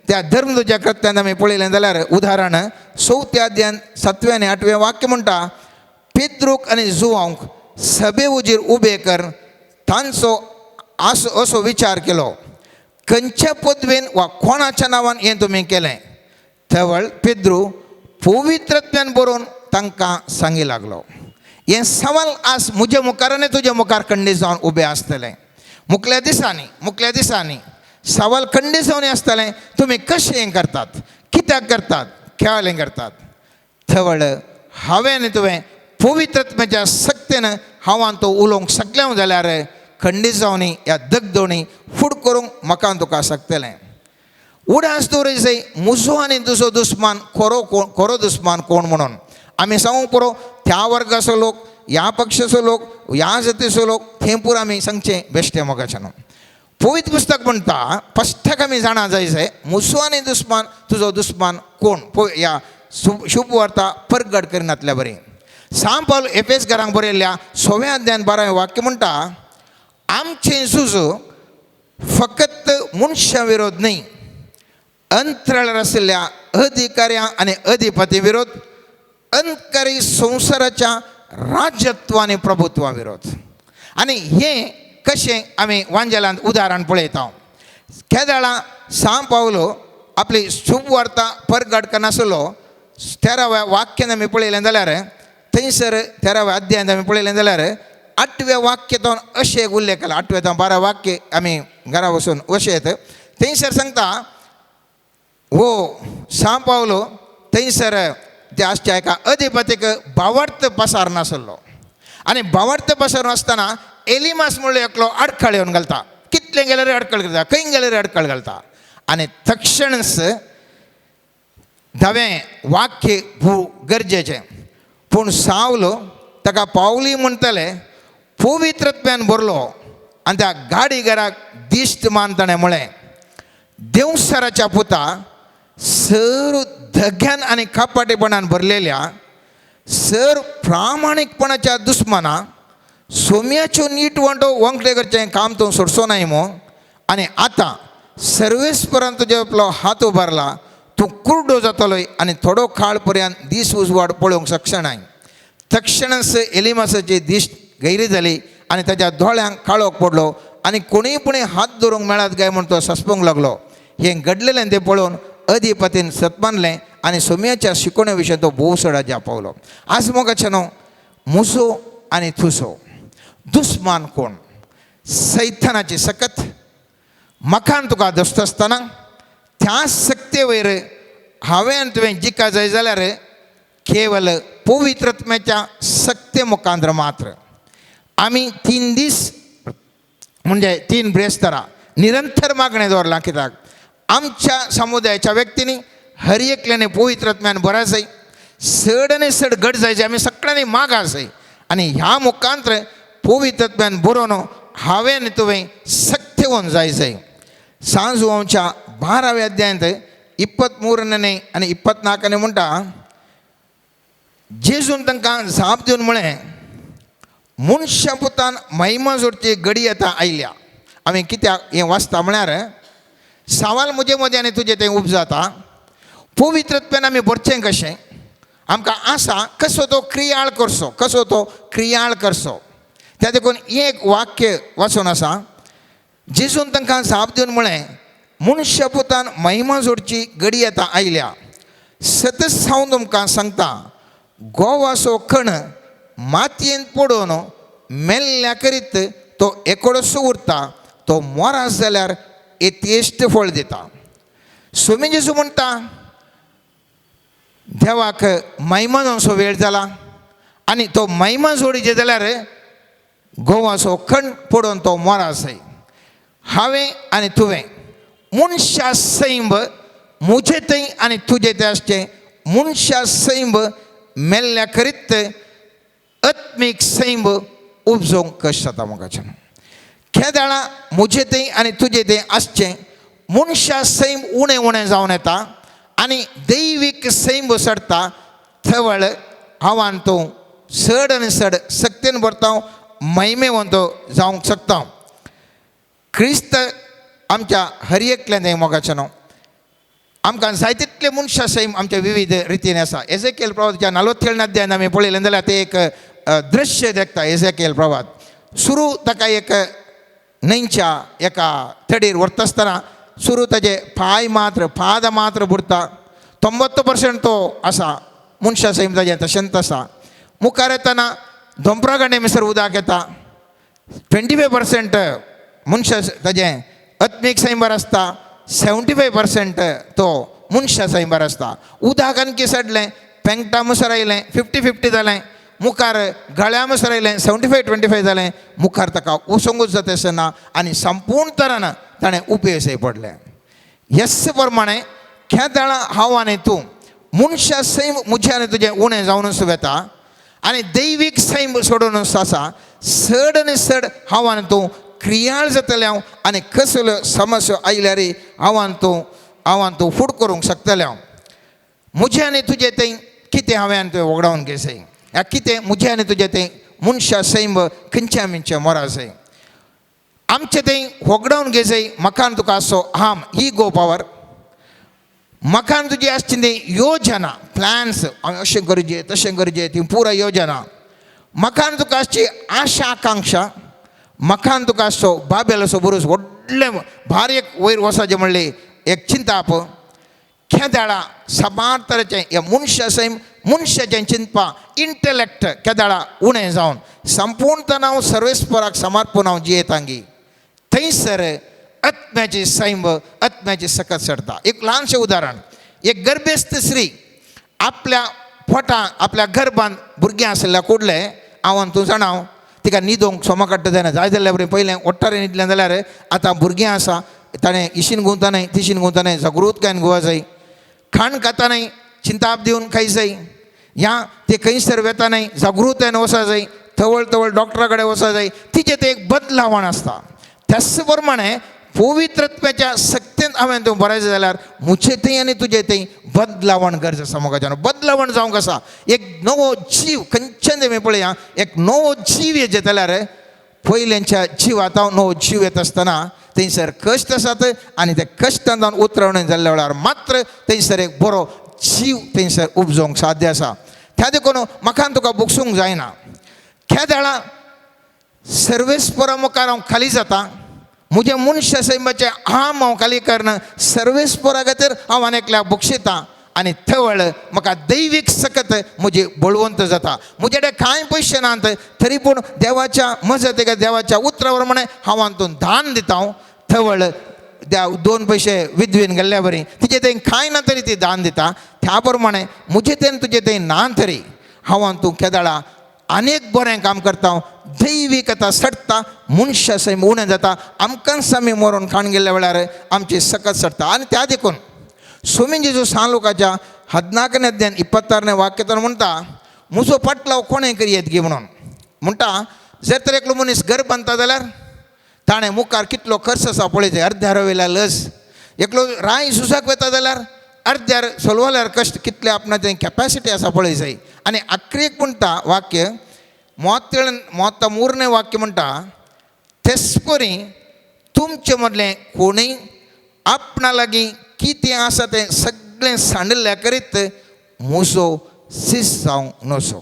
त्या धर्मदुजा कृत्यांत आमी पळयलें जाल्यार उदाहरण 4थ्या अध्यायान 7व्या आनी 8व्या वाक्य म्हणटा, पेद्रूक आनी जुवांक सभे हुजीर उबे कर तांचो असो विचार केलो, खंयच्या पदवेन वा कोणाच्या नांवान हें तुमी केलें. तवळ पेद्रू पवित्रत्वान बरोवन तांकां सांगी लागलो. हें सवाल आज म्हज्या मुखार आनी तुज्या मुखार खंडीत जावन उबें आसतलें. मुखल्या दिसांनी सवाल खंडीत जावन आसतलें, तुमी कशें हें करतात, कित्याक करतात, केवाल हें करतात. तवळ हांवें आनी तुवें पवित्रत्वाच्या सक्तेन हांव तो उलोवंक शकलें जाल्यार खंडीत जावन ह्या दगदोणी फूड करूंक म्हाका तुका शकतलें. उडास दवरिजाय जाय म्हजो आनी तुजो दुस्मान खरो कोण, खरो दुस्मान कोण म्हणून आमी सांगूंक पुरो. त्या वर्गाचो लोक, ह्या पक्षाचो लोक, ह्या जातीचो लोक, थंय पुरो आमी सांगचें बेश्टें मोगाच्यान. पवित्र पुस्तक म्हणटा फस्टक आमी जाणा जाय जाय म्हजो आनी दुस्मान तुजो दुस्मान कोण, ह्या शुभ वार्ता परगट करिनातल्या बरी. सांत पावल एफेस घरांक बरयल्ल्या 6व्या अध्यायान 12वें वाक्य म्हणटा, आमचें झूज फकत मनशां विरोध न्हय, अंतराळार आशिल्ल्या अधिकाऱ्यां आनी अधिपती विरोध, अंतकारी संवसाराच्या राज्यत्व आनी प्रभुत्वा विरोध. आनी हें कशें आमी वांजेलांत उदाहरण पळयता. केदळा सांत पावलो आपली शुभ वार्ता परगट करनासलो. 13व्या वाक्यान आमी पळयलें जाल्यार थंयसर 13व्या अध्यायांत आमी पळयलें जाल्यार 8व्या वाक्यांत अशें एक उल्लेख केला. 8व्या जावं 12 वाक्य आमी घरा वचून अशें येता थंयसर सांगता, हो सांत पावलो थंयसर ते आसच्या एका अधिपतीक भावार्थ पसार नासलो आनी भावार्थ पसार नासतना एलिमास म्हणलो एकलो आडखळ येवन घालता. कितलें गेल्यार अडखळ घालता, खंय गेल्यार अडखळ घालता. आनी तक्षणच 10वें वाक्य भू गरजेचें, पूण सावलो ताका पावली म्हणटले पवित्रत्वान भरलो आनी त्या गाडीघराक दिश्ट मान ताणें म्हळें, देवसराच्या पुता, सर धग्यान आनी कपाटेपणान भरलेल्या सर प्रामाणीकपणाच्या दुस्माना सोम्याच्यो नीट वंटो वंकटे करचें काम तूं सोडचो नाय मो. आनी आतां सर्वेस्परान तुजे आपलो हात उबारला, तूं कुरडो जातलोय आनी थोडो काळ पर्यंत दीस उजवाड पळोवंक शकनाय. तक्षणच एलिमासाची दिश्ट गैरी जाली आनी ताच्या दोळ्यांक काळोख पडलो आनी कोणीय पुणी हात धरूंक मेळत काय म्हूण तो सस्पूंक लागलो. हें घडलेलें तें पळोवन अधिपतीन सत मानलें आनी सोम्याच्या शिकोवणे विशय तो भोव चड पावलो. आज मोगाचें न्हू मुसो आनी थुसो दुस्मान कोण, सैतानाची सकत मखान तुका दसता आसतना त्या सक्ते वयर हांवें आनी तुवें जिका जाय जाल्यार केवल पवित्रत्म्याच्या सक्ते मुखांतर मात्र. आमी 3 दीस म्हणजे 3 ब्रेस्तारां निरंतर मागणें दवरलां, कित्याक आमच्या समुदायाच्या व्यक्तींनी हर एकल्याने पवित्रत्म्यान बरा जाय, चड आनी चड घट जायचे आमी सगळ्यांनी माग आसाय. आनी ह्या मुखांतर पवित्रत्म्यान बरोवन हांवें आनी तुवें सक्ते होवन जाय जाय. सांजुवांच्या 12व्या अध्यायांत 23ನೇ आनी 24ನೇ म्हणटा, जेजून तांकां जाप दिवन म्हळें, मनशा पुतान महिमा जोडची घडी आतां आयल्या. आमी कित्याक हें वाचता म्हळ्यार सवाल म्हजे मदें आनी तुजें तें उपजाता. पवित्रत्वान आमी भरचें कशें? आमकां आसा कसो तो क्रियाळ करचो, कसो तो क्रियाळ करचो. त्या देखून एक वाक्य वाचून आसा, जेजून तांकां जाप दिवन म्हळें, मनशा पुतान महिमा जोडची घडी आतां आयल्या. सतत हांव तुमकां सांगता, गोवाचो कण मातयेंत पडून मेल्ल्या करीत तो एकोडोसो उरता, तो मोरास जाल्यार येतेश्ट फळ दिता. स्वामी जेजू म्हणटा देवाक महिमा जावचो वेळ जाला आनी तो महिमा जोडीचे जाल्यार गोवाचो कण पडून तो मोरासय. हांवें आनी तुवें मनशा सैंब म्हजे थंय आनी तुजे थंय आसचें मनशा सैंब मेल्ल्या करीत आत्मीक सैंब उपजोवंक कश्ट जाता म्हाका. केदाळा म्हजे थंय आनी तुजे थंय आसचें मनशा सैम उणें उणें जावन येता आनी दैवीक सैम चडटा. थवळ हांवान तूं चड आनी चड सक्तीन भरता, महिमेवंत जावंक शकता. क्रिस्त आमच्या हर एकल्यान थंय मोगाचें न्हू. आमकां जाय तितले मनशां सैम आमच्या विविध रितीन आसा. एझेकियल प्रवाहाच्या 47 अध्यायान आमी पळयलें जाल्यार तें एक दृश्य देखता. एझेकियल प्रवाहात सुरू ताका एक न्हंयच्या एका तडीर व्हरता आसतना सुरू ताजे पांय मात्र पाद मात्र बुडता. 90% तो आसा मनशां सैम ताजें तशेंच आसा. मुखार येतना दोंपरा गांडे मिसर उदक येता. 25% मनशां ताजें आत्मीक सैंबार आसता, 75% तो मनशां सैंबार आसता. उदक आणखी सडलें, पेंगटा मुसर आयलें, 50-50 जालें. मुखार गळ्या मुसर आयलें, 75-25 जालें. मुखार ताका वचोंकूच जाता आसतना आनी संपूर्ण तरान ताणें उपेसय पडलें. येस प्रमाणे केदाळा हांव आनी तूं मनशा सैम म्हजें आनी तुजें उणें जावनूच वता आनी दैवीक सैम सोडूनच आसा. चड आनी चड हांव आनी तूं क्रियाळ जातलें हांव आनी कसल्यो समस्या आयल्यार हांव आनी तूं फूड करूंक शकतलें हांव. म्हजें आनी तुजें थंय कितें हांवें आनी तुवें वगडावन घेसय ह्या कितें म्हजें आनी तुजें थंय मनशा सैम खंयच्या मिनच्या मोरासय आमचें थंय होगडावन घेसय. म्हाका आनी तुका आसचो हाम ही गो पावर. म्हाका आनी तुजी आसची ती योजना प्लॅन्स, हांवें अशें करचें तशें करचें, ती पुराय योजना. म्हाका आनी तुका आसची आशा आकांक्षा. म्हाका आनी तुका आसचो बाबेलाचो बुरूज व्हडलें भार एक वयर वचपाचें म्हणलें एक चिंताप. केदाळा साबार तरेचें ह्या मनशा सैम मनशाचें चिंतपा इंटलेक्ट केदाळा उणें जावन संपूर्ण हांव सर्वेस्पराक समर्पण हांव जियेतांगी थंयसर आत्म्याची सैम आत्म्याची सकत चडटा. एक ल्हानशें उदाहरण, एक गर्भेस्त स्त्री आपल्या पोटां आपल्या गर्भान भुरगें आशिल्ल्या कुडलें हांव तूं जाणा तिका न्हिदोंक सोमा काडटा जायना. जाय जाल्यार बरें पयलें ओट्टारे न्हिदलें जाल्यार आतां भुरगें आसा ताणें इशीन गुंवता न्हय तिशीन गुंवता न्हय, जागृतकायेन गुवा जाय. खाण खाता न्हय चिंताप दिवन खाय जाय. ह्या ते खंयसर वेता न्हय जागृतायेन वचा जाय, तवळ तवळ डॉक्टरा कडेन वचा जाय. तिचें तें एक बदलावण आसता. त्याच प्रमाणे पवित्रत्वाच्या सक्तीन हांवें तूं बरयलें जाल्यार म्हजें थंय आनी तुजें थंय बदलावण गरज आसा. मोगाच्यान बदलावण जावंक आसा. एक नवो जीव खंयच्यान तुमी पळया, एक नवो जीव येत जाल्यार पयल्यांच्या जिवांत नवो जीव येता आसतना थंयसर कश्ट आसात आनी ते कश्टान जावन उतरवणे जाल्ल्या वेळार मात्र थंयसर एक बरो जीव थंयसर उपजोवंक साध्य आसा. त्या देखून म्हाका तुका बोगसूंक जायना. केदाळा सर्वेस्परा मुखार हांव खाली जाता, म्हजें मनशा सैमाचें हांव हांव खाली करना सर्वेस्परा खातीर हांव आनी एकल्याक बक्षितां आनी थवळ म्हाका दैवीक सकत म्हजी बळवंत जाता. म्हजे कडेन कांय पयशे नात तरी पूण देवाच्या मजत देवाच्या उतरा प्रमाणे हांव हातून दान दिता. हांव थवळ त्या 2 पयशे विद्वेन गेल्ल्या बरी तिचे थंय कांय ना तरी ती दान दिता. त्या प्रमाणे म्हजे थंय तुजे थंय ना तरी हांव हातून केदाळा अनेक बरें काम करता. दैवीक आतां सडटा, मनशा सैम उणें जाता. आमकांच आमी मरोन खाण गेल्ल्या वेळार आमची सकत सडटा. आनी त्या देखून स्वामी जेजू सान लोकाच्या 14ನೇ अध्याय 26ನೇ वाक्यतान म्हणटा, म्हजो पाटलाव कोणें करी येत गी म्हणून म्हणटा. जर तर एकलो मनीस घर बांदता जाल्यार ताणें मुखार कितलो खर्च आसा पळय, अर्द्यार वयल्या लस. एकलो राय झुजाक वता जाल्यार अर्द्यार सोलवाल्यार कश्ट कितले आपणाचें कॅपॅसिटी आसा पळय जाय. आनी आखरेक म्हणटा वाक्य, 33ನೇ वाक्य म्हणटा, तेस्परी तुमचे मदलें कोणूय आपणा लागीं कितें आसा तें सगळें सांडिल्ल्या करीत म्हजो शिस जावंक नजो.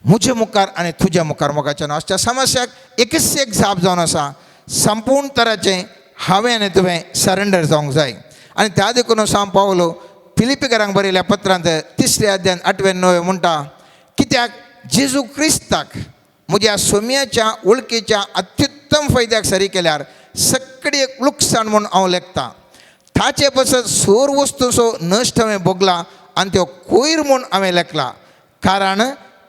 म्हजे मुखार आनी तुज्या मुखार मोगाच्या आसच्या समस्याक एकच एक जाप जावन आसा, संपूर्ण तराचें हांवें आनी तुवें सरेंडर जावंक जाय. आनी त्या देखून सांव पावलो फिलिपीकरांक बरयल्या पत्रांत 3 अध्याय 8 9 म्हणटा, कित्याक जेजू क्रिस्ताक म्हज्या सोम्याच्या वळखीच्या अत्युत्तम फायद्याक सरी केल्यार सगळी एक लुकसाण म्हूण हांव लेखता. ताचे पसत सोर वस्तूचो नश्ट हांवें भोगला आनी त्यो कोयर म्हूण हांवें लेखला, कारण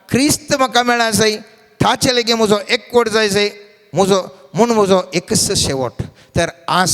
क्रिस्त म्हाका मेळा जाय, ताचे लेगीत म्हजो एकवट जाय जाय म्हजो म्हूण म्हजो एकच शेवट. तर आज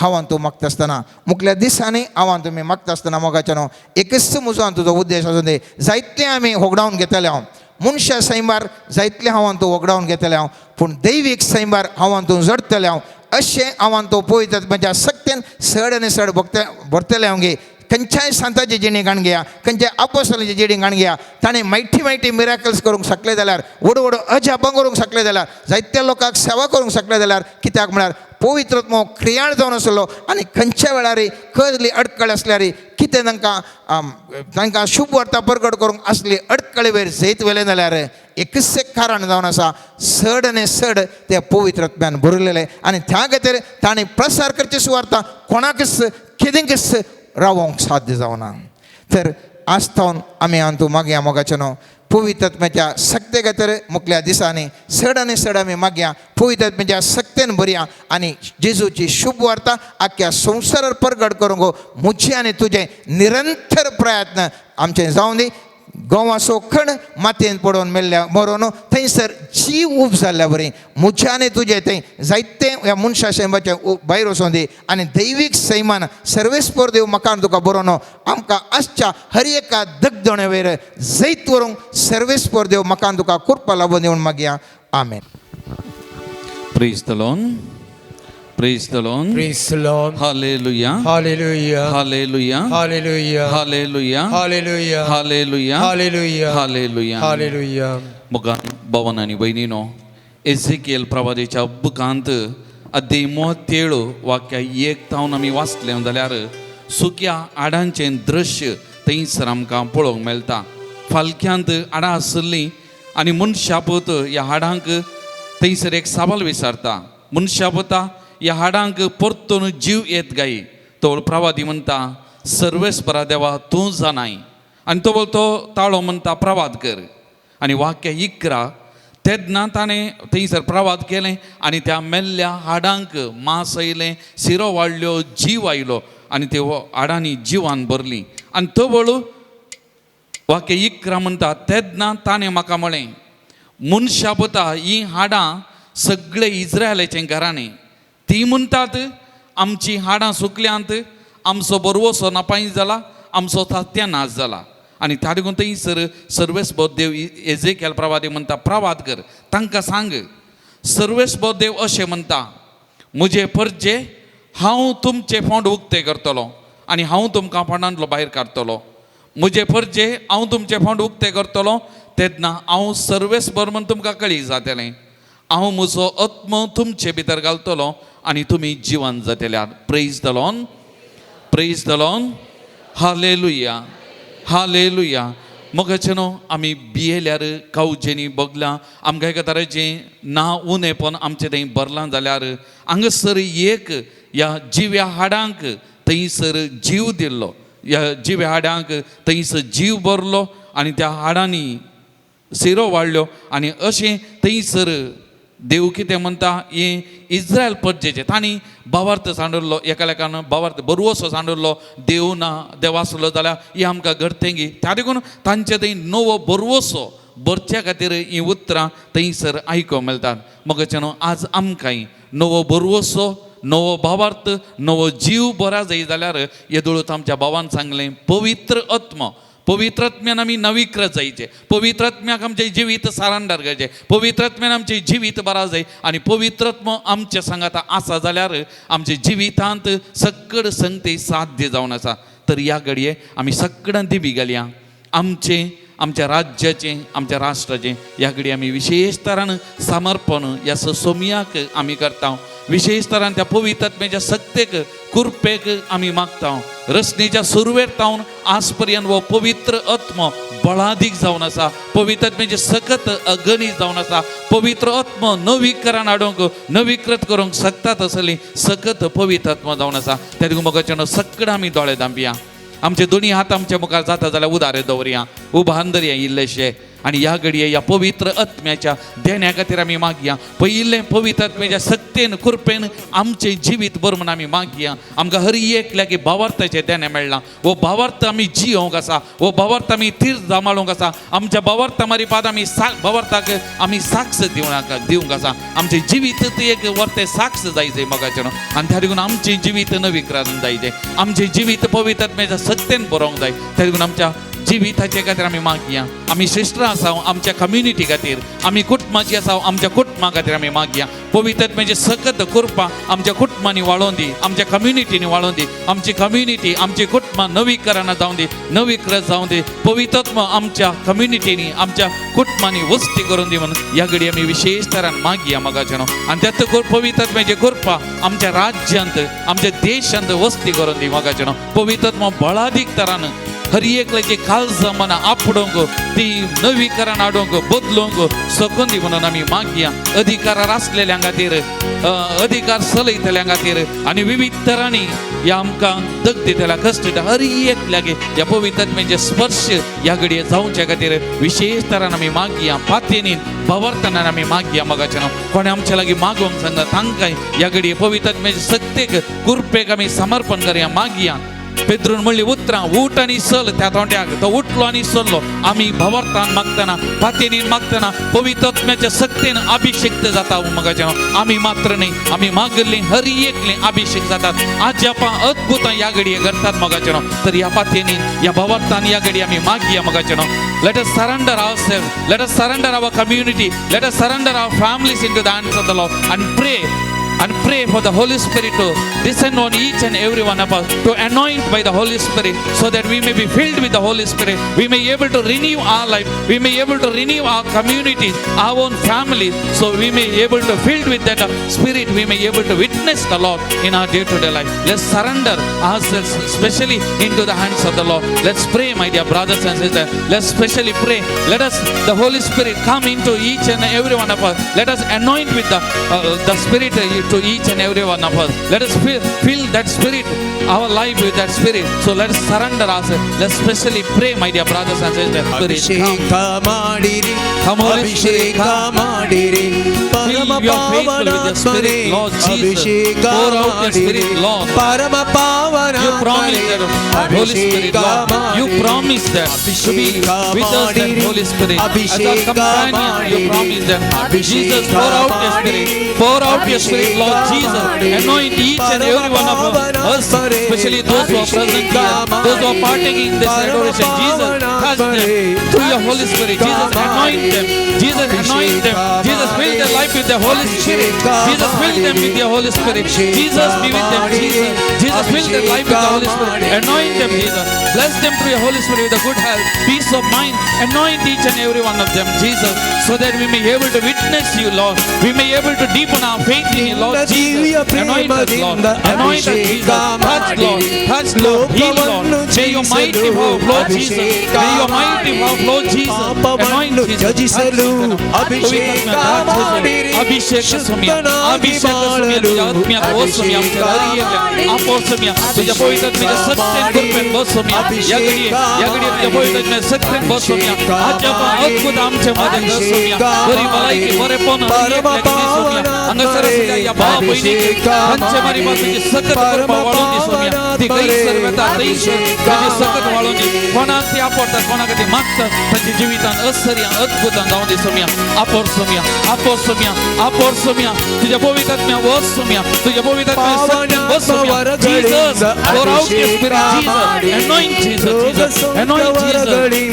हांव आनी तूं मागता आसतना मुखल्या दिसांनी हांव आनी तुमी मागता आसतना मोगाच्या न्हू एकच म्हजो आनी तुजो उद्देश आसूं दी. जायते आमी होगडावन घेतले हांव मनशा सैमार, जायतले हांव आनी तूं होगडावन घेतले हांव, पूण दैवीक सैमार हांव आनी तूं जडतले हांव. अशें हांव आनी तूं पळयतात म्हज्या सक्तेन सड आनी सड भोगते भरतले हांव गे. खंयच्याय सांताची जिणी काण घेया, खंयच्याय आपोसलाची जिणी काण घेया, ताणें मायटी मायटी मिराकल्स करूंक शकले जाल्यार, व्हड व्हड अजापां करूंक शकले जाल्यार, जायत्या लोकांक सेवा करूंक शकले जाल्यार, कित्याक म्हळ्यार पवित्रत्मो क्रियाळ जावन आसलो. आनी खंयच्या वेळार कसली अडकळ आसल्यार कितें तांकां तांकां शुभ वार्ता परगट करूंक आसली अडकळे वयर जैत व्हेलें जाल्यार एकच एक कारण जावन आसा, सड आनी सड ते पवित्रत्म्यान भरलेले. आनी त्या खातीर ताणें प्रसार करची सुवार्ता कोणाकच कितेंकच रावोंक साध्य जावना. तर आज थावन आमी आनी तूं मागया मोगाचें न्हू पवित्रत्म्याच्या सक्ते खातीर मुखल्या दिसांनी सड आनी सड आमी मागया पवित्रत्म्याच्या सक्तेन भरया आनी जेजूची शुभ वार्ता आख्या संवसारार परगट करूंक म्हजे आनी तुजें निरंतर प्रयत्न आमचें जावं दी. गोवाचो खण मातयेन पडोवन मेल्ल्या मरोन थंयसर जीव उब जाल्ल्या बरी म्हज्या आनी तुजें थंय जायते ह्या मनशा सैमाचें भायर वचोन दी. आनी दैवीक सैमान सर्वेस्पर देव म्हाका आनी तुका बरोवन आमकां आसच्या हर एका दगदणे वयर जैत व्हरूंक सर्वेस्पर देव म्हाका आनी तुका कृपा लाबून दिवन मागया. आमेन. Praise the Lord. Praise the Lord. Praise the Lord. Hallelujah. Hallelujah. Hallelujah. Hallelujah. Hallelujah. Hallelujah. Hallelujah. Hallelujah. Hallelujah. Hallelujah. मोगान भवन आनी भयणीनो, एझेकियल प्रवादेच्या बुकांत अध्याय 37 वाक्य 1 थावन आमी वाचलें जाल्यार सुक्या हाडांचें दृश्य थंयसर आमकां पळोवंक मेळटा. फालक्यांत हाडां आशिल्लीं आनी मनशापत ह्या हाडांक थंयसर एक सवाल विचारता, मनशापता ह्या हाडांक परतून जीव येत गाय? तो प्रवादी म्हणटा, सर्वेस्परा देवा तूं जाणाय. आनी तो तो ताळो म्हणटा, प्रवाद कर. आनी वाक्य 11, तेन्ना ताणें थंयसर प्रवाद केलें आनी त्या मेल्ल्या हाडांक मांस आयलें, सिरो वाडल्यो, जीव आयलो आनी ते हाडांनी जिवान भरली. आनी तवळ वाक्य 11 म्हणटा, तेन्ना ताणें म्हाका म्हळें, मनशा पुता, हीं हाडां सगळे इज्रायलाचें घराणें, ती म्हणटात आमचीं हाडां सुकल्यांत, आमचो बरवसो नापाय जाला, आमचो सत्यानाश जाला. आनी त्या देखून थंयसर सर्वेस्पर देव एझेकियल प्रवादी म्हणटा, प्रवाद कर, तांकां सांग, सर्वेस्पर देव अशें म्हणटा, म्हजे परजे हांव तुमचे फोंड उक्ते करतलो आनी हांव तुमकां फोंडांतलो भायर काडटलो. म्हजे परजे हांव तुमचे फोंड उक्ते करतलो, तेन्ना हांव सर्वेस्पर म्हूण तुमकां कळी जातलें. हांव म्हजो आत्मो तुमचे भितर घालतलो आनी तुमी जिवन जातले. Praise the Lord. Praise the Lord. Hallelujah. Hallelujah. मोगाचे न्हू आमी भियेल्यार कावजेनी बगल्या आमकां एका तरेचें ना उणेपण आमचें थंय भरलां जाल्यार हांगासर एक ह्या जिव्या हाडांक थंयसर जीव दिल्लो, ह्या जिव्या हाडांक थंयसर जीव भरलो आनी त्या हाडांनी सिरो वाडल्यो. आनी अशें थंयसर देव कितें म्हणटा, हें इज्रायल परजेचें तांणी भावार्थ सांडुल्लो, एकामेकान भावार्थ बरवसो सांडुल्लो, देव ना देव आसलो जाल्यार हें आमकां घडतें. त्या देखून तांचे थंय नवो बरवसो भरच्या खातीर हीं उतरां थंयसर आयकूंक मेळटात. मोगाचे न्हू आज आमकांय नवो बरवसो, नवो भावार्थ, नवो जीव बरा जाय जाल्यार येदोळूच आमच्या भावान सांगलें, पवित्र आत्मो, पवित्र आत्म्यान आमी नवीकृत जायचें, पवित्र आत्म्याक आमचें जिवीत सारांडर करचें, पवित्र आत्म्यान आमचें जिवीत बरा जाय आनी पवित्र आत्मो आमच्या सांगाता आसा जाल्यार आमच्या जिवितांत सकड संगती साध्य जावन आसा. तर ह्या घडये आमी सगळ्यां दिबी घालया, आमचें आमच्या राज्याचें, आमच्या राष्ट्राचें ह्या घडी आमी विशेश तरान समर्पण ह्या सोमयाक आमी करता. विशेश तरान त्या पवित्र आत्म्याच्या सत्तेक, कृपेक आमी मागता. रचनेच्या सुरवेर तावन आज पर्यंत हो पवित्र आत्मो बळादीक जावन आसा. पवित्र आत्म्याचे सकत अगणीत जावन आसा. पवित्र आत्मो नवीकरण हाडूंक, नवीकृत करूंक शकता तसली सकत पवित्र आत्मो जावन आसा. त्या देखून मोगाच्यानो सगळें आमी दोळे धांपया, आमचे दोनी हात आमच्या मुखार जाता जाल्यार उदारे दवरया, उभान धरया इल्लेशे आनी ह्या घडये ह्या पवित्र आत्म्याच्या देण्या खातीर आमी मागया. पयिल्लें पवित्र आत्म्याच्या सक्तेन, कृपेन आमचें जिवीत बरें म्हूण आमी मागया. आमकां हर एकल्याक भावार्थाचें देणें मेळ्ळां. हो भावार्थ आमी जियोंक आसा, हो भावार्थ आमी तीर्थ जामाळूंक आसा. आमच्या भावार्था मारिपाद आमी भावार्थाक आमी साक्ष दिवंक आसा. आमचें जिवीत एक वर्तें साक्ष जायचें मोगाचें आनी त्या देखून आमचें जिवीत नवीकरण जायचें, आमचें जिवीत पवित्र आत्म्याच्या सक्तेन बरोवंक जाय. त्या देखून आमच्या जिविताचे खातीर आमी मागया. आमी श्रेश्ठ आसा आमच्या कम्युनिटी खातीर, आमी कुटुंबाची आसा आमच्या कुटुंबा खातीर आमी मागया. पवित्र आत्म्याची सकत कृपा आमच्या कुटुंबांनी वाळोवन दी, आमच्या कम्युनिटीनी वाळोवन दी. आमची कम्युनिटी, आमची कुटुंबां नवीकरणां जावं दी, नवीकृत जावं दी. पवित्र आत्मा आमच्या कम्युनिटीनी, आमच्या कुटुंबांनी वस्ती करून दी म्हणून ह्या घडी आमी विशेश तरान मागया मोगाच्यानो. आनी त्यात पवित्र आत्म्याची कृपा आमच्या राज्यांत, आमच्या देशांत वस्ती करून दी मोगाच्यानो. पवित्र आत्मा बळादीक तरान हर एकल्याची काळजां मनां आपडोवंक, ती नवीकरण हाडूंक, बदलूंक सकून दी म्हणून आमी मागया. अधिकारार आसलेल्या खातीर, अधिकार चलयतल्या खातीर आनी विविध तरांनी ह्या आमकां दग दितल्या, कश्ट दितल्या हर एकल्याक ह्या पवित्र आत्म्याचे स्पर्श ह्या घडये जावच्या खातीर विशेश तरान आमी मागया. पातयेनी भावार्थान आमी मागया मोगाच्यानो. कोणें आमच्या लागीं मागोवंक सांगता तांकां ह्या घडये पवित्र आत्म्याचे सक्तेक, कृपेक आमी समर्पण करया, मागया. पेद्रून म्हणली उतरां, उठ आनी चल त्या तोंड्याक. तो उठलो आनी चल्लो. आमी भावार्थान मागतना, पातयेनीन मागतना पवित्र आत्म्याच्या सक्तेन अभिषेक्त जाता मोगाच्यानो. आमी मात्र न्ही, आमी मागिल्लीं हर एकलीं अभिषेक जातात. आज्यापां अद्भुतां ह्या घडये करतात मोगाच्यानो. तर ह्या पातयेनीन, ह्या भावार्थान ह्या घडये आमी मागया मोगाच्यानो. Let us surrender ourselves. Let us surrender our community. Let us surrender our families into the hands of the Lord and pray. And pray for the Holy Spirit to descend on each and every one of us, to anoint by the Holy Spirit, so that we may be filled with the Holy Spirit. We may be able to renew our life. We may be able to renew our communities, our own families, so we may be able to filled with that Spirit. We may be able to witness the Lord in our day-to-day life. Let's surrender ourselves especially into the hands of the Lord. Let's pray, my dear brothers and sisters. Let's specially pray. Let us, the Holy Spirit, come into each and every one of us. Let us anoint with the Spirit to each and every one of us. Let us fill that Spirit, our life with that Spirit. So let us surrender ourselves. Let's specially pray, my dear brothers and sisters. Spirit, come. ಅಭಿಷೇಕ ಮಾಡಿರಿ, Come, Holy Spirit, ಅಭಿಷೇಕ come. ಮಾಡಿರಿ, ಪರಮ Fill your faithful with the ಪಾವನಾತ್ಮನೇ Spirit, Lord Jesus. ಅಭಿಷೇಕ Pour out your ಮಾಡಿರಿ, Spirit, Lord. ಪರಮ You promised ಪಾವನಾತ್ಮನೇ that, Holy Spirit, ಅಭಿಷೇಕ Lord. You ಮಾಡಿರಿ, promised that to be with us, that Holy Spirit. As our ಅಭಿಷೇಕ companion, you ಮಾಡಿರಿ, promised that. Jesus, pour out your Spirit. Pour out your Spirit, Lord Jesus. Anoint each and every one of us, especially those who are present here, those who are partaking in this adoration. Jesus, touch them through your Holy Spirit. Jesus, anoint them. Jesus, anoint them. Jesus, fill their life with the Holy Spirit. Jesus, fill them with your Holy Spirit. Jesus, be with them. Jesus, Jesus, fill their life with the Holy Spirit. Anoint them, Jesus. Bless them through your Holy Spirit with a good health, peace of mind. Anoint each and every one of them, Jesus, so that we may be able to witness you, Lord. We may be able to deepen our faith in you, Lord Jesus. Anoint us, Lord. Anoint us, Jesus. Touch, Lord. Touch, Lord. Heal, Lord. May your mighty power flow, Jesus. May your mighty power flow, Jesus. Anoint ಪಾಪವನ್ನು Jesus. ತ್ಯಜಿಸಲು ಅಭಿಷೇಕ ಮಾಡಿರಿ, ಅಭಿಷೇಕ ಸ್ವಾಮಿಯ, ಶುದ್ಧನಾಗಿ ಅಭಿಷೇಕ ಸ್ವಾಮಿಯ, ಬಾಳಲು तुझ्या आत्म्यात ओ स्वामी, आमच्या हरियेल्या आपो स्वामी, तुझ्या पवित्र आत्म्याच्या सत्तेन कृपेन बस स्वामी. या घडये, या घडये तुझ्या पवित्र आत्म्याच्या सत्तेन बस स्वामी. आजच्या अद्भुत आमच्या मध्ये कर स्वामी. बरी भलायकी, बरेपण हरियेल्या दी स्वामी. हांगासर आशिल्ल्या ह्या भाव भयणीक तांचे मारी तुजी सकत कृपा वाडोवन दी स्वामी. ती गैरसर वेता थंयसर तुजी सकत वाडोवन दी. कोणाक ती आपडतात, कोणाक ती मागतात, तांच्या जिवितान आश्चर्य अद्भुतां जावं दी स्वामी. आपोर स्वामी, आपोर स्वामी, आपोर स्वामी. तुझ्या पवित्र आत्म्या वस स्वामी. तुझ्या पवित्र आत्म्या सत्य बस स्वामी. Jesus, pour out your Spirit, Jesus. Anoint Jesus, Jesus. Anoint Jesus.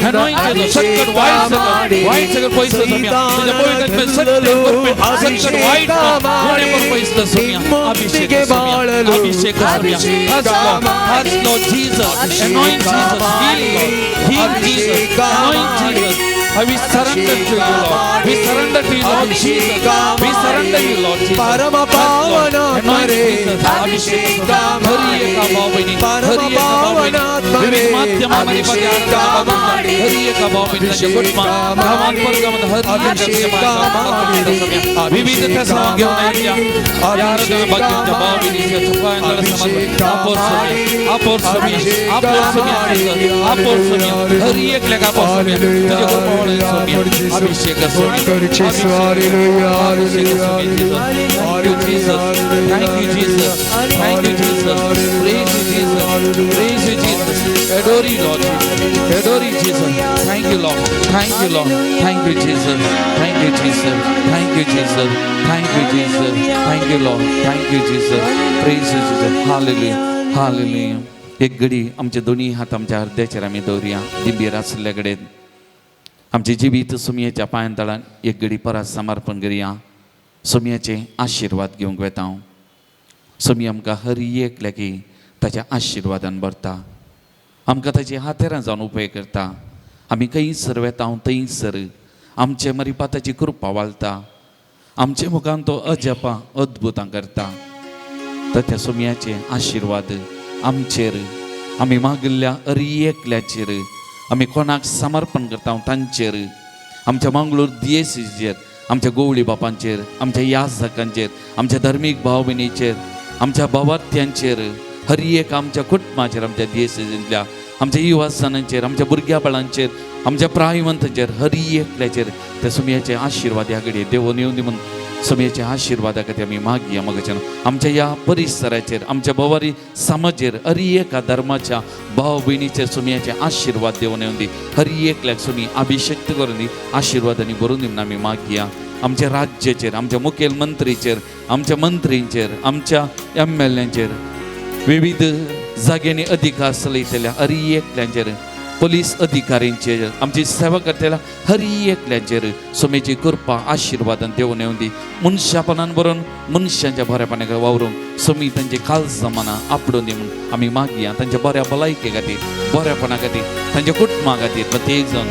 Anoint Jesus. सकट वाईट, सकट वाईट, सगळं पैसे स्वामी. तुझ्या पवित्र आत्म्या ಗೆಲ್ಲಲು ಅಭಿಷೇಕ ಮಾಡಿ ನಿಮ್ಮೊಂದಿಗೆ ಬಾಳಲು ಅಭಿಷೇಕ ಮಾಡಿ ಅಭಿಷೇಕ ಮಾಡಿ We surrender to you, Lord. We surrender to you, Lord Jesus. We surrender you, Lord Jesus. ಪರಮ ಪಾವನಾತ್ಮರೇ ಅಭಿಷೇಕ ಮಾಡಿ ಪರಮ ಪಾವನಾತ್ಮರೇ ಅಭಿಷೇಕ ಮಾಡಿ ಅಭಿಷೇಕ ಮಾಡಿ ಅಭಿಷೇಕ ಮಾಡಿ ವಿವಿಧ ಮಾಡಿ ಅಭಿಷೇಕ ಮಾಡಿ ಅಭಿಷೇಕ ಮಾಡಿ ಅಭಿಷೇಕ ಅಭಿಷೇಕ Thank you, Jesus. Thank you, Jesus. Praise you, Jesus. Praise you, Jesus. Adore you, Lord Jesus. Adore you, Jesus. Thank you, Lord. Thank you, Lord. Thank you, Jesus. Thank you, Jesus. Thank you, Jesus. Thank you, Jesus. Thank you, Lord. Thank you, Jesus. Praise you, Jesus. Hallelujah. Hallelujah. एक घडी आमचे दोन्ही हात आमच्या हृदयाचेर आमी दवरया दिंबेर आशिल्ल्या कडेन आमचे जिवीत सुमयेच्या पांयां तळान एक घडी परत समर्पण करया. सुमयाचे आशिर्वाद घेवंक वेता हांव. सुमी आमकां हर एक लागीं ताच्या आशिर्वादान भरता. आमकां ताची हातेरां जावन उपेग करता. आमी खंयसर वेता हांव थंयसर आमचे मरिपा ताची कृपा वालता. आमचे मुखान तो अजपां अद्भुतां करता. तर त्या सुमयाचे आशिर्वाद आमचेर आमी मागिल्ल्या हर एकल्याचेर आमी कोणाक समर्पण करता तांचेर आमच्या मंगळूर दियेसीचेर आमच्या गोवळी बापांचेर आमच्या याजकांचेर आमच्या धर्मीक भाव भयणीचेर आमच्या भावार्थ्यांचेर हर एक आमच्या कुटुंबाचेर आमच्या दियेसींतल्या आमच्या युवासनांचेर आमच्या भुरग्या बाळांचेर आमच्या प्रायवंतांचेर हर एकल्याचेर त्या सुमयाचे आशिर्वाद ह्या घडये देवून येवन दी म्हणून सुमयाच्या आशिर्वादा खातीर आमी मागया मगाच्यान आमच्या ह्या परिसराचेर आमच्या भोवारी समाजेर हर एका धर्माच्या भाव भयणीचेर सुमयाचे आशिर्वाद देवून येवन दी. हर एकल्याक सुमी अभिषेक्त करून दी आशिर्वादांनी भरून दी म्हणून आमी मागया. आमच्या राज्याचेर आमच्या मुखेल मंत्रीचेर आमच्या मंत्रींचेर आमच्या एम एल एचेर विविध जाग्यांनी अधिकार चलयतल्या हर एकल्यांचेर पोलीस अधिकाऱ्यांचेर आमची सेवा करतल्या हर एकल्याचेर सुमेची कृपा आशिर्वादान देवून येवन दी. मनशापणान बरोवन मनशांच्या बऱ्यापणाक वावरून सुमी तांची काळजां मनां आपडून दी म्हणून आमी मागया. तांच्या बऱ्या भलायके खातीर बऱ्यापणा खातीर तांच्या कुटुंबा खातीर प्रत्येक जाण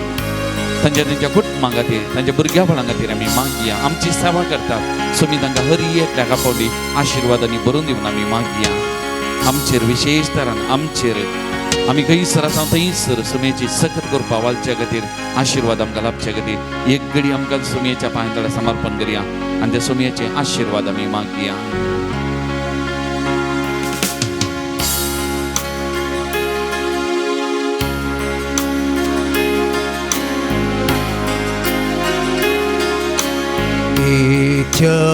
तांच्या तांच्या कुटुंबा खातीर तांच्या भुरग्या बाळां खातीर आमी मागया. आमची सेवा करतात सुमी तांकां हर एकल्याक आपोवली आशिर्वादांनी भरून दी म्हणून आमी मागया. आमचेर विशेश तरान आमचेर आमी खंयसर आसा थंयसर सुमेची सखत करपा वालच्या खातीर आशिर्वाद आमकां लाभच्या खातीर एक घडी आमकां सुमयेच्या पांयां तळा समर्पण करया आनी त्या सुमयेचे आशिर्वाद आमी मागया.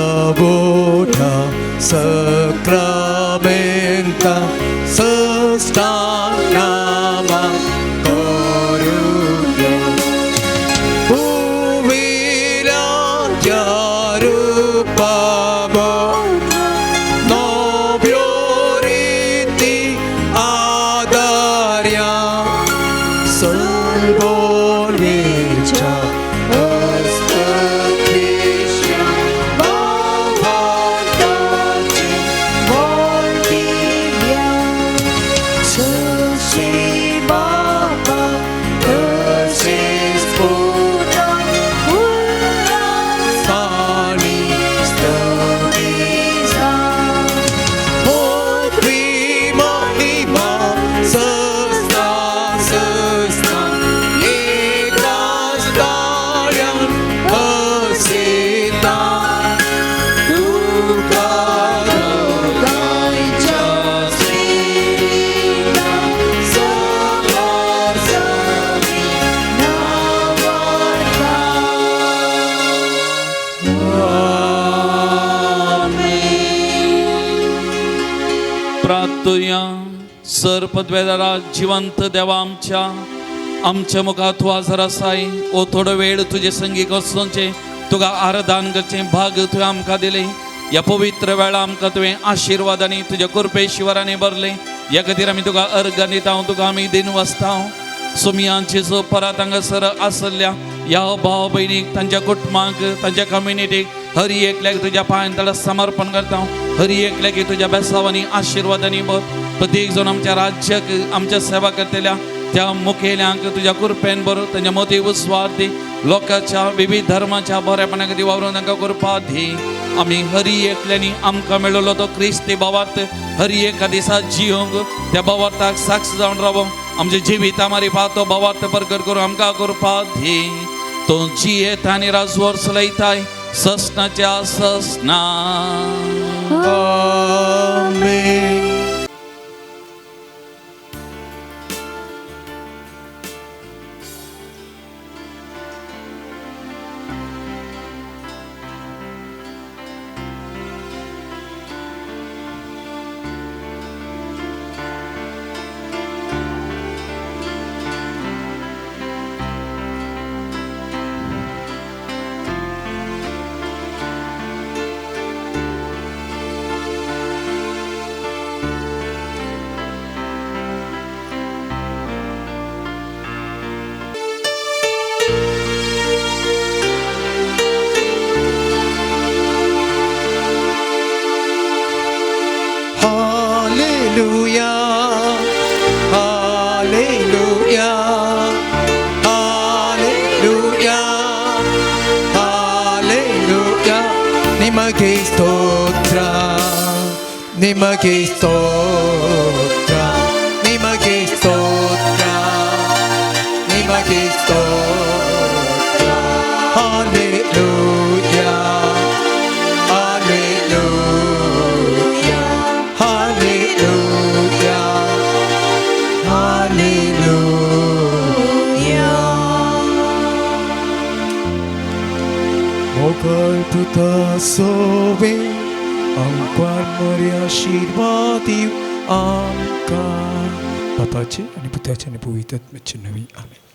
नित्यबोधा sacramenta sostanama koruya uvilatya rupabo novioriti adarya solvolvicha astutvisha bhavatache Voltivia, Susi Baba, Tusis Putra, Sani Stutisa, Putri Mahima Sasta Sasta Ekastayam Asita Dukkha Gaicha Srita, Sabasami, Navarta. प्रार्थुया. Sir पदवेदारा जिवंत देवा आमच्या आमच्या मुखार तूं हजर आसाय. ओ थोडो वेळ तुजे संगीक वचोनचें तुका आराधन करचें भाग तुवें आमकां दिलें. ह्या पवित्र वेळा आमकां तुवें आशिर्वादांनी तुज्या कृपे शिवरांनी भरलें. ह्या खातीर आमी तुका अर्घ दिता, तुका आमी दिन वसता. सोमियांचे जो परत हांगासर आसल्या ह्या भाव भयणीक तांच्या कुटुंबांक तांच्या कम्युनिटीक हरी एकल्याक तुज्या पांयान ताका समर्पण करता. हरी एकल्याक तुज्या बेसावांनी आशिर्वादांनी भर. प्रत्येक जण आमच्या राज्याक आमच्या सेवा करतल्या त्या मुखेल्यांक तुज्या कृपेन भर. तांच्या मती उस्वार दी. लोकांच्या विविध धर्माच्या बरेपणा खातीर वावरून तांकां कृपा दी. आमी हरी एकल्यांनी आमकां मेळिल्लो तो क्रिस्ती भावार्थ हरी एका दिसा जियोंक त्या भावार्थाक साक्ष जावन रावोंक आमच्या जिविता मारिफात तो भावार्थ परगट करून आमकां कृपा दी. तो जियेता आनी राजवर चलयताय ससनाच्या ससना. आमेन. Hallelujah, Hallelujah, Hallelujah, Hallelujah. ನಿಮಗೆ ಸ್ತೋತ್ರ, ನಿಮಗೆ ಸ್ತೋತ್ರ, ನಿಮಗೆ ಸ್ತೋತ್ರ, ನಿಮಗೆ ಸ್ತೋತ್ರ. Hallelujah, Hallelujah, Hallelujah, Hallelujah. Mughal पुता सोवे अंकवार मरे आशीर्वाद दिव आमकां. बापाचे आनी पुताचे आनी पवित्र आत्म्याचे नवी. आमेन.